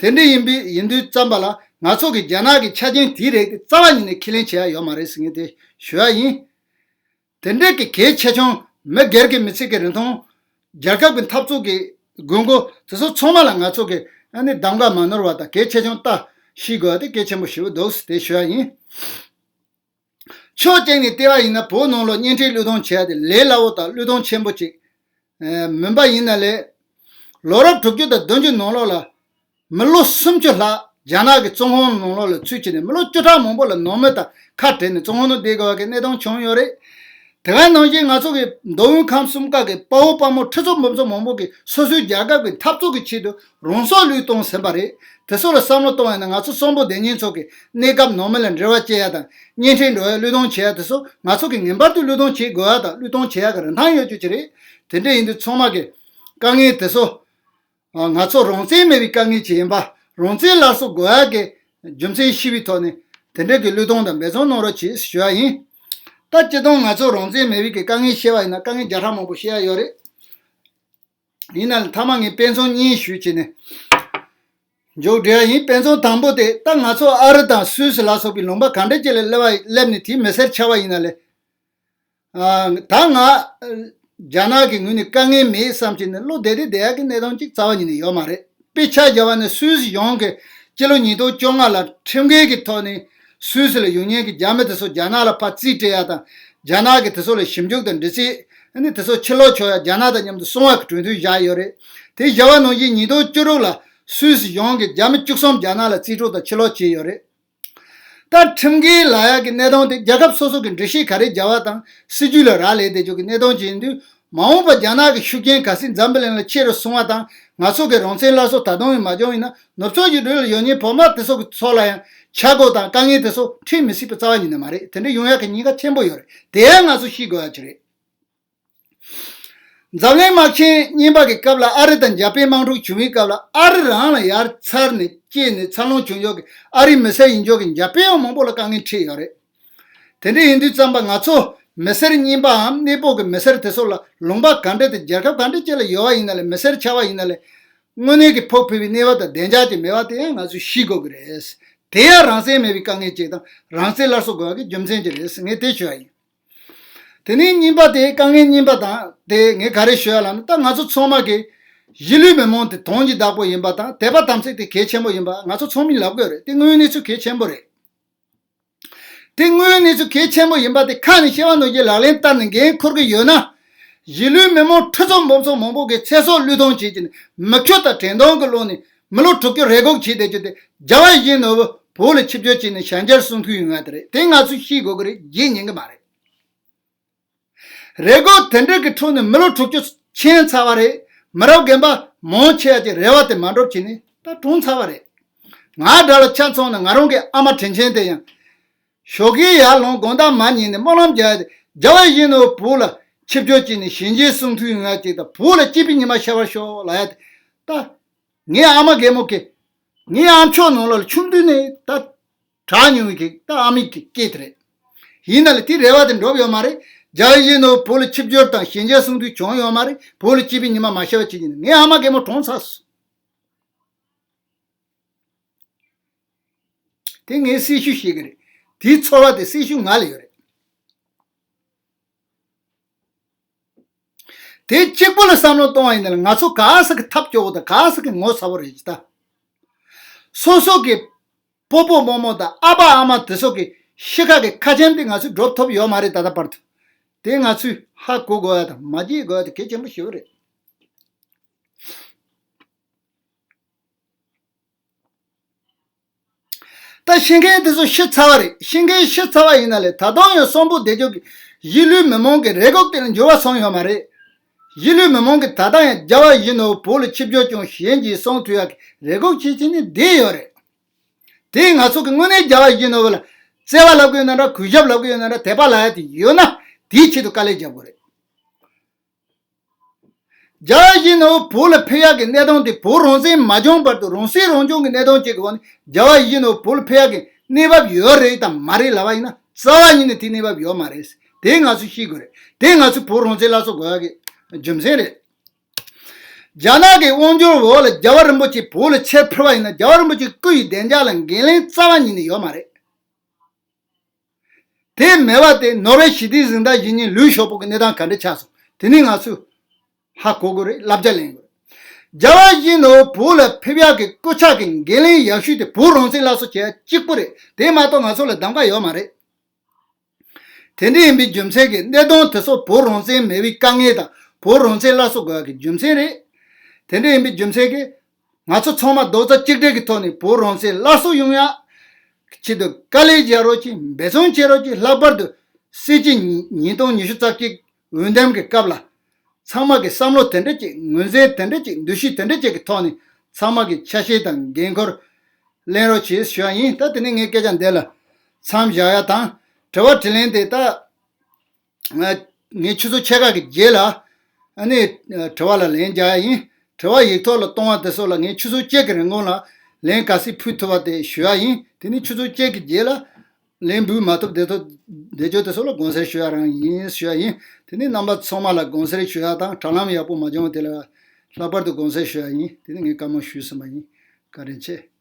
དེ་འདྲ་ཡིན་པའི་ཡིན་དུས་ཙམ་པ་ལ་ང་ཚོ་གིས་རྒྱ་ནག་གི་ཆ་རྐྱེན་དེའི་རིགས་དེ་རྩ་བ་ཉིད་ནས་ཁས་ལེན་བྱེད་ཡ་ཡོད་མ་རེད་ཟེར་མཁན་དེ་ཞུ་ཡ་ཡིན། དེ་འདྲ་གི་གལ་ཆེ་ཆུང་། མི་སྒེར་གྱི་མི་ཚེ་གི་རིན་ཐང་། རྒྱལ་ཁབ་ཀྱི་འཐབ་རྩོད་ཀྱི་དགོས་མཁོ་དེ་ཚོ་ཚང་མ་ལ་ང་ཚོ་གིས་ཨ་ནི་གདམ་ག་མ་ནོར་བ་དང་གལ་ཆེ་ཆུང་ལྟ་ཤེས་དགོས་པ་དེ་གལ་ཆེན་པོ་ཞེ་པོ་འདུག་ཟེར་དེ་ཞུ་ཡ་ཡིན། ཕྱོགས་གཅིག་ནས་བལྟས་པ་ཡིན་ན་བོད་ནང་ལ་གཉེན་འཕྲད་བློས་གཏོང་བྱས་ཏེ་ལས་སླ་བོ་དང་བློས་གཏོང་ཆེན་པོ་ཅིག་མིན་པ་ཡིན་ན་ལས། ལོ་རབས་དྲུག་ཅུ་དང་བདུན་ཅུ་ནང་ལོགས་ལ། མི་ལོ་སུམ་ཅུ་ལྷག་རྒྱ་ནག་གི་བཙོན་ཁང་ནང་ལོགས་ལ་ཚུད་ཕྱིན་ནས་མི་ལོ་བཅུ་ཕྲག་མང་པོ་ལ་ནང་མི་དང་ཁ་བྲལ་ནས་བཙོན་ཁང་ནང་བསྡད་དགོས་པ་གི་གནས་སྟངས་བྱུང་ཡོད་རེད། དེ་ག་ནང་བཞིན་ང་ཚོ་གི་མདོ་དབུས་ཁམས་གསུམ་ཀ་གི་དཔའ་བོ་དཔའ་མོ་ཁྲི་ཚོ་འབུམ་ཚོ་མང་པོ་གིས་སོ་སོའི་རྒྱལ་ཁབ་ཀྱི་འཐབ་རྩོད་ཀྱི་ཆེད་དུ་རང་སྲོག་བློས་གཏོང་ཟིན་པ་རེད། དེ་ཚོ་ལ་བསམ་བློ་གཏོང་བ་ཡིན་ན་ང་ཚོ་གསོན་པོ་བསྡད་མཁན་ཚོ་གི་གནས་སྐབས་ནང་མི་ལ་འབྲེལ་བ་བྱེད་ཡ་དང་གཉེན་འཕྲད་འགྲོ་ཡ་བློས་གཏོང་བྱེད་ཡ་དེ་ཚོ་ང་ཚོ་གི་ངེས་པར་དུ་བློས་གཏོང་བྱེད་དགོས་ཡ་དང་བློས་གཏོང་བྱེད་ཡ་གི་རིན་ཐང་ཡོད་རྒྱུ་ཅིག་རེད། དེ་འདྲ་ཡིན་དུས་ཚང་མ་གི་དཀའ་ངལ་དེ་ཚོ། ང་ཚོ་རང་བཙན་མེད་པའི་དཀའ་ངལ་ཅིག་ཡིན་པ། རང་བཙན་སླར་གསོ་དགོས་ཡག་གི་རྒྱུ་མཚན་ཤེས་པའི་ཐོག་ནས་དེ་འདྲ་གི་བློས་གཏོང་དང་འབད་བརྩོན་གནང་རོགས་གྱིས་ཞུ་ཡ་ཡིན། ད་སྤྱིར་བཏང་ང་ཚོ་རང་བཙན་མེད་པའི་གི་དཀའ་ངལ་བཤད་པ་ཡིན་ན་དཀའ་ངལ་བརྒྱ་ཕྲག་མང་པོ་བཤད་ཡ་ཡོད་རེད། ཡིན་ན་མཐའ་མ་ངས་དཔེ་མཚོན་གཉིས་ཞུས་བྱས་ནས་མཇུག་སྒྲིལ་ཡ་ཡིན། དཔེ་མཚོན་དང་པོ་དེ་ད་ང་ཚོ་ཨ་རི་དང་སུད་སི་ལ་སོགས་པའི་ལུང་པ་ག་འདྲ་ཅིག་ལ་སླེབས་པ་སླེབས་ནས་དེའི་མི་སེར་ཆགས་པ་ཡིན་ན་ལས། ཨ། ད་ང་རྒྱ་ནག་གི་ངོས་ནས་དཀའ་ངལ་མེད་བསམ་གྱི་ནས་བློ་བདེ་བདེ་བསྡད་ཡག་གི་གནས་སྟངས་ཅིག་རྩ་བ་ཉིད་ནས་ཡོད་མ་རེད། དཔེ་ཆ་བཞག་པ་ནི་སུད་སི་གཞུང་གིས་སྤྱི་ལོ་ཉིས་སྟོང་བཅོ་ལྔ་ལ་ཁྲིམས་འགལ་གྱི་ཐོག་ནས་སུད་སི་ལ་ཡོད་མཁན་གྱི་རྒྱ་མི་དེ་ཚོ་རྒྱ་ནག་ལ་ཕར་རྩིས་སྤྲད་ཡ་དང་རྒྱ་ནག་གིས་དེ་ཚོ་ལ་ཞིབ་འཇུག་དང་འདྲི་རྩད། ཨ་ནི་དེ་ཚོ་ཕྱིར་ལོག་ཆོག་ཡ་རྒྱ་ནག་དང་མཉམ་དུ་སྲུང་བ་གི་གྲོས་མཐུན་བཞག་ཡོད་རེད། དེ་བཞག་པ་ནང་བཞིན་ཉིས་སྟོང་བཅུ་དྲུག་ལ་ སུད་སི་གཞུང་གིས་རྒྱ་མི་བཅུ་གསུམ་རྒྱ་ནག་ལ་རྩིས་སྤྲོད་དང་ཕྱིར་སློག་བྱས་ཡོད་རེད། ད་ཁྲིམས་འགལ་ལབ་ཡག་གི་གནད་དོན་དེ་རྒྱལ་ཁབ་སོ་སོ་གི་འགྲེལ་བཤད་ག་རེ་རྒྱག་པ་དང་སྲིད་ཇུས་ལ་རག་ལས་བསྡད་ཆོག་གི་གནད་དོན་ཅིག་ཡིན་དུས། མ་འོངས་པར་རྒྱ་ནག་གི་ཤུགས་རྐྱེན་ག་སྲིད་འཛམ་བུ་གླིང་ལ་ཆེ་རུ་སོང་བ་དང་། ང་ཚོ་གི་རང་བཙན་སླར་གསོ་ད་དུང་ཡང་མ་བྱུང་ཡིན་ན། ནུབ་ཕྱོགས་ཀྱི་འགྲོས་ལ་ཡོད་མཁན་བོད་དམག་དེ་ཚོ་གི་ཚོ་ལ་ཡང་ཆག་སྒོ་དང་དཀའ་ངལ་དེ་ཚོ་འཕྲད་མི་སྲིད་པ་རྩ་བ་ཉིད་ནས་མ་རེད། དེ་འདྲ་ཡོང་ཡག་གི་ཉེན་ཁ་ཆེན་པོ་ཡོད་རེད། དེ་ཡང་ང་ཚོ་ཤེས་དགོས་ཡག་ཅིག་རེད། འཛམ་གླིང་དམག་ཆེན་གཉིས་པ་གི་སྐབས་ལ་ཨ་རི་དང་འཇར་པན་དམག་འཁྲུག་བྱུང་བའི་སྐབས་ལ། ཨ་རི་རང་ལ་ཡར་འཚར་ནས་སྐྱེས་ནས་འཚར་ལོངས་བྱུང་ཆོག་གི་ཨ་རིའི་མི་སེར་ཡིན་ཆོག་གི་འཇར་པན་ཡང་མང་པོ་ལ་དཀའ་ངལ་འཕྲད་ཡོད་རེད། དེ་འདྲ་ཡིན་དུས་ཙམ་པ་ང་ཚོ་མི་སེར་རྙིང་པའམ་གནས་སྤོ་གི་མི་སེར་དེ་ཚོ་ལ་ལུང་པ་ག་འདྲ་དེ་རྒྱལ་ཁབ་ག་འདྲ་ཅིག་ལ་ཡོད་པ་ཡིན་ན་ལས། མི་སེར་ཆགས་པ་ཡིན་ན་ལས། དངོས་གནས་ཀྱི་ཕོག་ཕོད་པའི་གནས་བབ་དང་བདེ་འཇགས་ཅིག་མེད་པ་དེ་ཡང་ང་ཚོས་ཤེས་དགོས་ཀྱི་རེད། དེ་ཡང་རང་བཙན་མེད་པའི་དཀའ་ངལ་ཅིག་དང་རང་བཙན་སླར་གསོ་དགོས་པ་གི་རྒྱུ་མཚན་ཅིག་རེད། ངས་དེ་ཞུ་བ་ཡིན། དེ་ནས་གཉིས་པ་དེ། དཀའ་ངལ་གཉིས་པ་དང་དེ་ངས་ག་རེ་ཞུ་ཡ་ལབ་ན། ད་ང་ཚོ་ཚང་མ་གི་གཞིས་ལུས་མི་མང་དེ་དོན་གྱི་བདག་པོ་ཡིན་པ་དང་དད་པ་དམ་ཚིག་དེ་གལ་ཆེན་པོ་ཡིན་པ་ང་ཚོ་ཚང་མས་ལབ་དགོས་རེད། དེ་དངོས་ཡོད་གནས་ཚུལ་གལ་ཆེན་པོ་རེད། དེ་དངོས་ཡོད་གནས་ཚུལ་གལ་ཆེན་པོ་ཡིན་པ་དེ་ཁ་ནས་སྐྱེ་བ་ནོར་གྱི་ལག་ལེན་བསྟར་ནས་འགན་འཁུར་གྱི་ཡོད་ན། གཞིས་ལུས་མི་མང་ཁྲི་ཚོ་འབུམ་ཚོ་མང་པོ་གི་ཚེ་སྲོག་བློས་གཏོང་བྱས་ཀྱི་ནས་མི་ཁྱོད་དང་དྲན་གདུང་གི་ཀློང་ནས་མི་ལོ་དྲུག་ཅུ་རེ་སྒུག་བྱས་བསྡད་རྒྱུ་དེ། རྒྱལ་བ་ཡིད་བཞིན་ནོར་བུ་བོད་ལ་ཆིབས་བསྒྱུར་བྱས་ནས་ཞལ་མཇལ་གསུང་ཐུབ་ཡོང་ཡ་དེ་རེད། དེ་ང་ཚོས་ཤེས་དགོས་ཀྱི་རེད། བརྗེད་ཉན་གྱི་མ་རེད། རེ་སྒུག་དེ་འདྲ་གི་ཁྲོད་ནས་མི་ལོ་དྲུག་ཅུ་ཕྱིན་ཚར་བ་རེད། མི་རབས་རྒན་པ་མང་ཆེ་བ་ཅིག་རེ་བ་དེ་མ་འགྲུབ་བྱས་ནས་ད་གྲོངས་ཚར་བ་རེད། ང་འདྲ་ལ་ཆ་མཚོན་ན་ང་རང་གི་ཨ་མ་དྲིན་ཆེན་དེ་ཡང་ཞོགས་ཀས་ཡར་ལངས་དགོང་དག་མར་ཉལ་ནས་སྨོན་ལམ་རྒྱག་ཡ་དེ། རྒྱལ་བ་ཡིད་བཞིན་ནོར་བུ་བོད་ལ་ཆིབས་བསྒྱུར་བྱས་ནས་ཞལ་མཇལ་གསུང་ཐུབ་ཡོང་ཡ་ཅིག་དང་། བོད་ལ་སྐྱིད་པའི་ཉི་མ་ཤར་བར་ཤོག་ལབ་ཡ་དེ། ད་ངའི་ཨ་མ་རྒན་མོ་གིས་ངའི་ཨ་མཆོག་ནང་ལོགས་ལ་ཆུང་དུས་ནས་ད་གྲགས་མྱོང་བའི་གི་ད་ཨ་མའི་གི་སྐད་དེ་རེད། ཡིན་ན་ལས་དེ་རེ་བ་དེ་འགྲུབ་ཡོད་མ་རེད། རྒྱལ་བ་ཡིད་བཞིན་ནོར་བུ་བོད་ལ་ཆིབས་བསྒྱུར་དང་ཞལ་མཇལ་གསུང་ཐུབ་བྱུང་ཡོད་མ་རེད། བོད་ལ་སྐྱིད་པའི་ཉི་མ་མ་ཤར་བ་བྱེད་ཀྱི་ནས་ངའི་ཨ་མ་རྒན་མོ་གྲོངས་ཚར་སོང་། དེ་ངས་སྲི་ཞུ་བྱེད་ཀྱི་རེད། དེའི་ཚོར་བ་དེ་སྲི་ཞུ་ང་ལ་ཡོད་རེད། དེ་གཅིག་པུ་ལ་བསམ་བློ་གཏོང་བ་ཡིན་ན་ལ། ང་ཚོ་ག་ས་གི་ཐབས་སྐྱོ་བོ་དང་ག་ས་གི་ངོ་ཚ་བོ་རེད་ཀྱི་ད། སོ་སོ་གི་སྤོ་སྤོ་རྨོ་རྨོ་དང་ཨ་ཕ་ཨ་མ་དེ་ཚོ་གི་ཤི་ཁ་གི་ཁ་ཆེམས་དེ་ང་ཚོས་སྒྲུབ་ཐུབ་ཡོད་མ་རེད། ད་ལྟ་བར་དུ། དེ་ང་ཚོས་ཧ་གོ་དགོས་ཡ་དང་མ་བརྗེད་དགོས་ཡ་དེ་གལ་ཆེན་པོ་ཞེ་པོ་རེད། ད་ཤི་མཁན་དེ་ཚོ་ཤི་ཚར་བ་རེད། ཤི་མཁན་ཤི་ཚར་བ་ཡིན་ན་ལས་ད་དུང་ཡང་གསོན་པོ་བསྡད་རྒྱུ་གི་གཞིས་ལུས་མི་མང་གི་རེ་སྒུག་དེ་ལ་འགྱུར་བ་སོང་ཡོད་མ་རེད། གཞིས་ལུས་མི་མང་གི་ད་ལྟ་ཡང་རྒྱལ་བ་ཡིད་བཞིན་ནོར་བུ་བོད་ལ་ཆིབས་བསྒྱུར་བྱུང་ཞལ་མཇལ་གསུང་ཐུབ་ཡག་གི་རེ་སྒུག་བྱེད་བྱེད་ནས་བསྡད་ཡོད་རེད། དེ་ང་ཚོ་གི་དངོས་གནས་རྒྱལ་བ་ཡིད་བཞིན་ནོར་བུ་ལ་བརྩེ་བ་ལབ་གི་ཡོད་ན་འདྲ། གུས་ཞབས་ལབ་གི་ཡོད་ན་འདྲ། དད་པ་ལབ་ཡ་དེ་ཡོད་ན་དེའི་ཆེད་དུ་དཀའ་ལས་རྒྱབ་དགོས་རེད། རྒྱལ་བ་ཡིད་བཞིན་ནོར་བུ་བོད་ལ་ཕེབས་ཡག་གི་གནད་དོན་དེ་བོད་རང་བཙན་མ་བྱུང་བར་དུ་རང་སྲིད་རང་སྐྱོང་གི་གནད་དོན་གཅིག་གི་འོག་ནས་རྒྱལ་བ་ཡིད་བཞིན་ནོར་བུ་བོད་ལ་ཕེབས་ཡག་གི་གནས་བབ་ཡོད་རེད་དང་མ་རེད་ལབ་པ་ཡིན་ན། རྩ་བ་ཉིད་ནས་དེའི་གནས་བབ་ཡོད་མ་རེད། དེ་ང་ཚོས་ཤེས་དགོས་རེད། དེ་ང་ཚོས་བོད་རང་བཙན་སླར་གསོ་དགོས་ཡག་གི་རྒྱུ་མཚན་རེད། རྒྱ་ནག་གི་དབང་སྒྱུར་འོག་ལ་རྒྱལ་བ་རིན་པོ་ཆེ་བོད་ལ་ཆེད་ཕེབས་པ་ཡིན་ན། རྒྱལ་བ་རིན་པོ་ཆེའི་སྐུ་ཡི་བདེ་འཇགས་ལ་འགན་ལེན་རྩ་བ་ཉིད་ནས་ཡོད་མ་རེད། དེ་མེད་པ་དེ་ནོར་ཝེ་ཞི་བདེའི་གཟེངས་རྟགས་བཞེས་མཁན་ལུའུ་ཞའོ་པོ་གི་གནས་སྟངས་ག་འདྲ་ཆགས་སོང་། དེ་ནི་ང་ཚོས་ཧ་གོ་དགོས་རེད། བསླབ་བྱ་ལེན་དགོས་རེད། རྒྱལ་བ་ཡིད་བཞིན་ནོར་བུ་བོད་ལ་ཕེབས་ཡག་གི་སྐུ་ཕྱྭ་གི་འགན་ལེན་ཡག་ཤོས་དེ་བོད་རང་བཙན་སླར་གསོ་བྱེད་ཡག་གཅིག་པུ་རེད། དེ་མ་གཏོགས་ང་ཚོ་ལ་གདམ་ག་ཡོད་མ་རེད། དེ་འདྲ་ཡིན་པའི་རྒྱུ་མཚན་གྱིས་གནད་དོན་དེ་ཚོ་བོད་རང་བཙན་མེད་པའི་དཀའ་ངལ་དང་བོད་རང་བཙན་སླར་གསོ་དགོས་ཡག་གི་རྒྱུ་མཚན་རེད། དེ་འདྲ་ཡིན་པའི་རྒྱུ་མཚན་གྱིས་ང་ཚོ་ཚང་མ་རྡོག་རྩ་གཅིག་སྒྲིལ་གྱི་ཐོག་ནས་བོད་རང་བཙན་སླར་གསོ་ཡོང་ཡག་ཆེད་དུ་དཀའ་ལས་རྒྱག་རོགས་གྱིས། འབད་བརྩོན་བྱེད་རོགས་གྱིས། ལྷག་པར་དུ་སྲིད་སྤྱི་ཉིས་སྟོང་ཉི་ཤུ་རྩ་གཅིག་འོས་འདེམས་ཀྱི་སྐབས་ལ་ཚང་མ་གིས་བསམ་བློ་དེ་འདྲ་ཅིག་ངོས་འཛིན་དེ་འདྲ་ཅིག་འདུ་ཤེས་དེ་འདྲ་ཅིག་གི་ཐོག་ནས་ཚང་མ་གིས་ཆ་ཤས་དང་འགན་ཁུར་ལེན་རོགས་བྱེད་ཞུ་ཡ་ཡིན། ད་དེ་ནས་ངའི་སྐད་ཆ་འདི་ལ་མཚམས་བཞག་ཡ་དང་། དྲི་བ་དྲིས་ལན་དེ་ད་ངས་ཆུ་ཚོད་ཕྱེད་ཀ་གི་རྗེས་ལ་ཨ་ནི་དྲི་བ་ལ་ལན་རྒྱག་ཡ་ཡིན། དྲི་བ་ཡིག་ཐོག་ལ་གཏོང་བ་དེ་ཚོ་ལ་ངས་ཆུ་ཚོད་གཅིག་གི་རིང་ལ་ལན་ག་ཚོད་ཕུལ་ཐུབ་པ་དེ་ཞུ་ཡ་ཡིན། དེ་ནས་ཆུ་ཚོད་གཅིག་གི་རྗེས་ལ་ལན་འབུལ་མ་ཐུབ་བསྡད་ཐུབ་བསྡད་རྒྱུ་དེ་ཚོ་ལ་དགོངས་སེལ་ཞུ་ཡ་རང་ཡིན་ཞུ་ཡ་ཡིན། དེ་ནས་རྣམ་པ་ཚང་མ་ལ་དགོངས་སེལ་ཞུ་ཡ་དང་། དྲ་ལམ་ཡག་པོ་མ་བྱུང་བ་དེ་ལ་ལྷག་པར་དུ་དགོངས་སེལ་ཞུ་ཡ་ཡིན། དེ་ནས་ངས་བཀའ་མོལ་ཞུས་ཟིན་པ་ཡིན། བཀའ་དྲིན་ཆེ།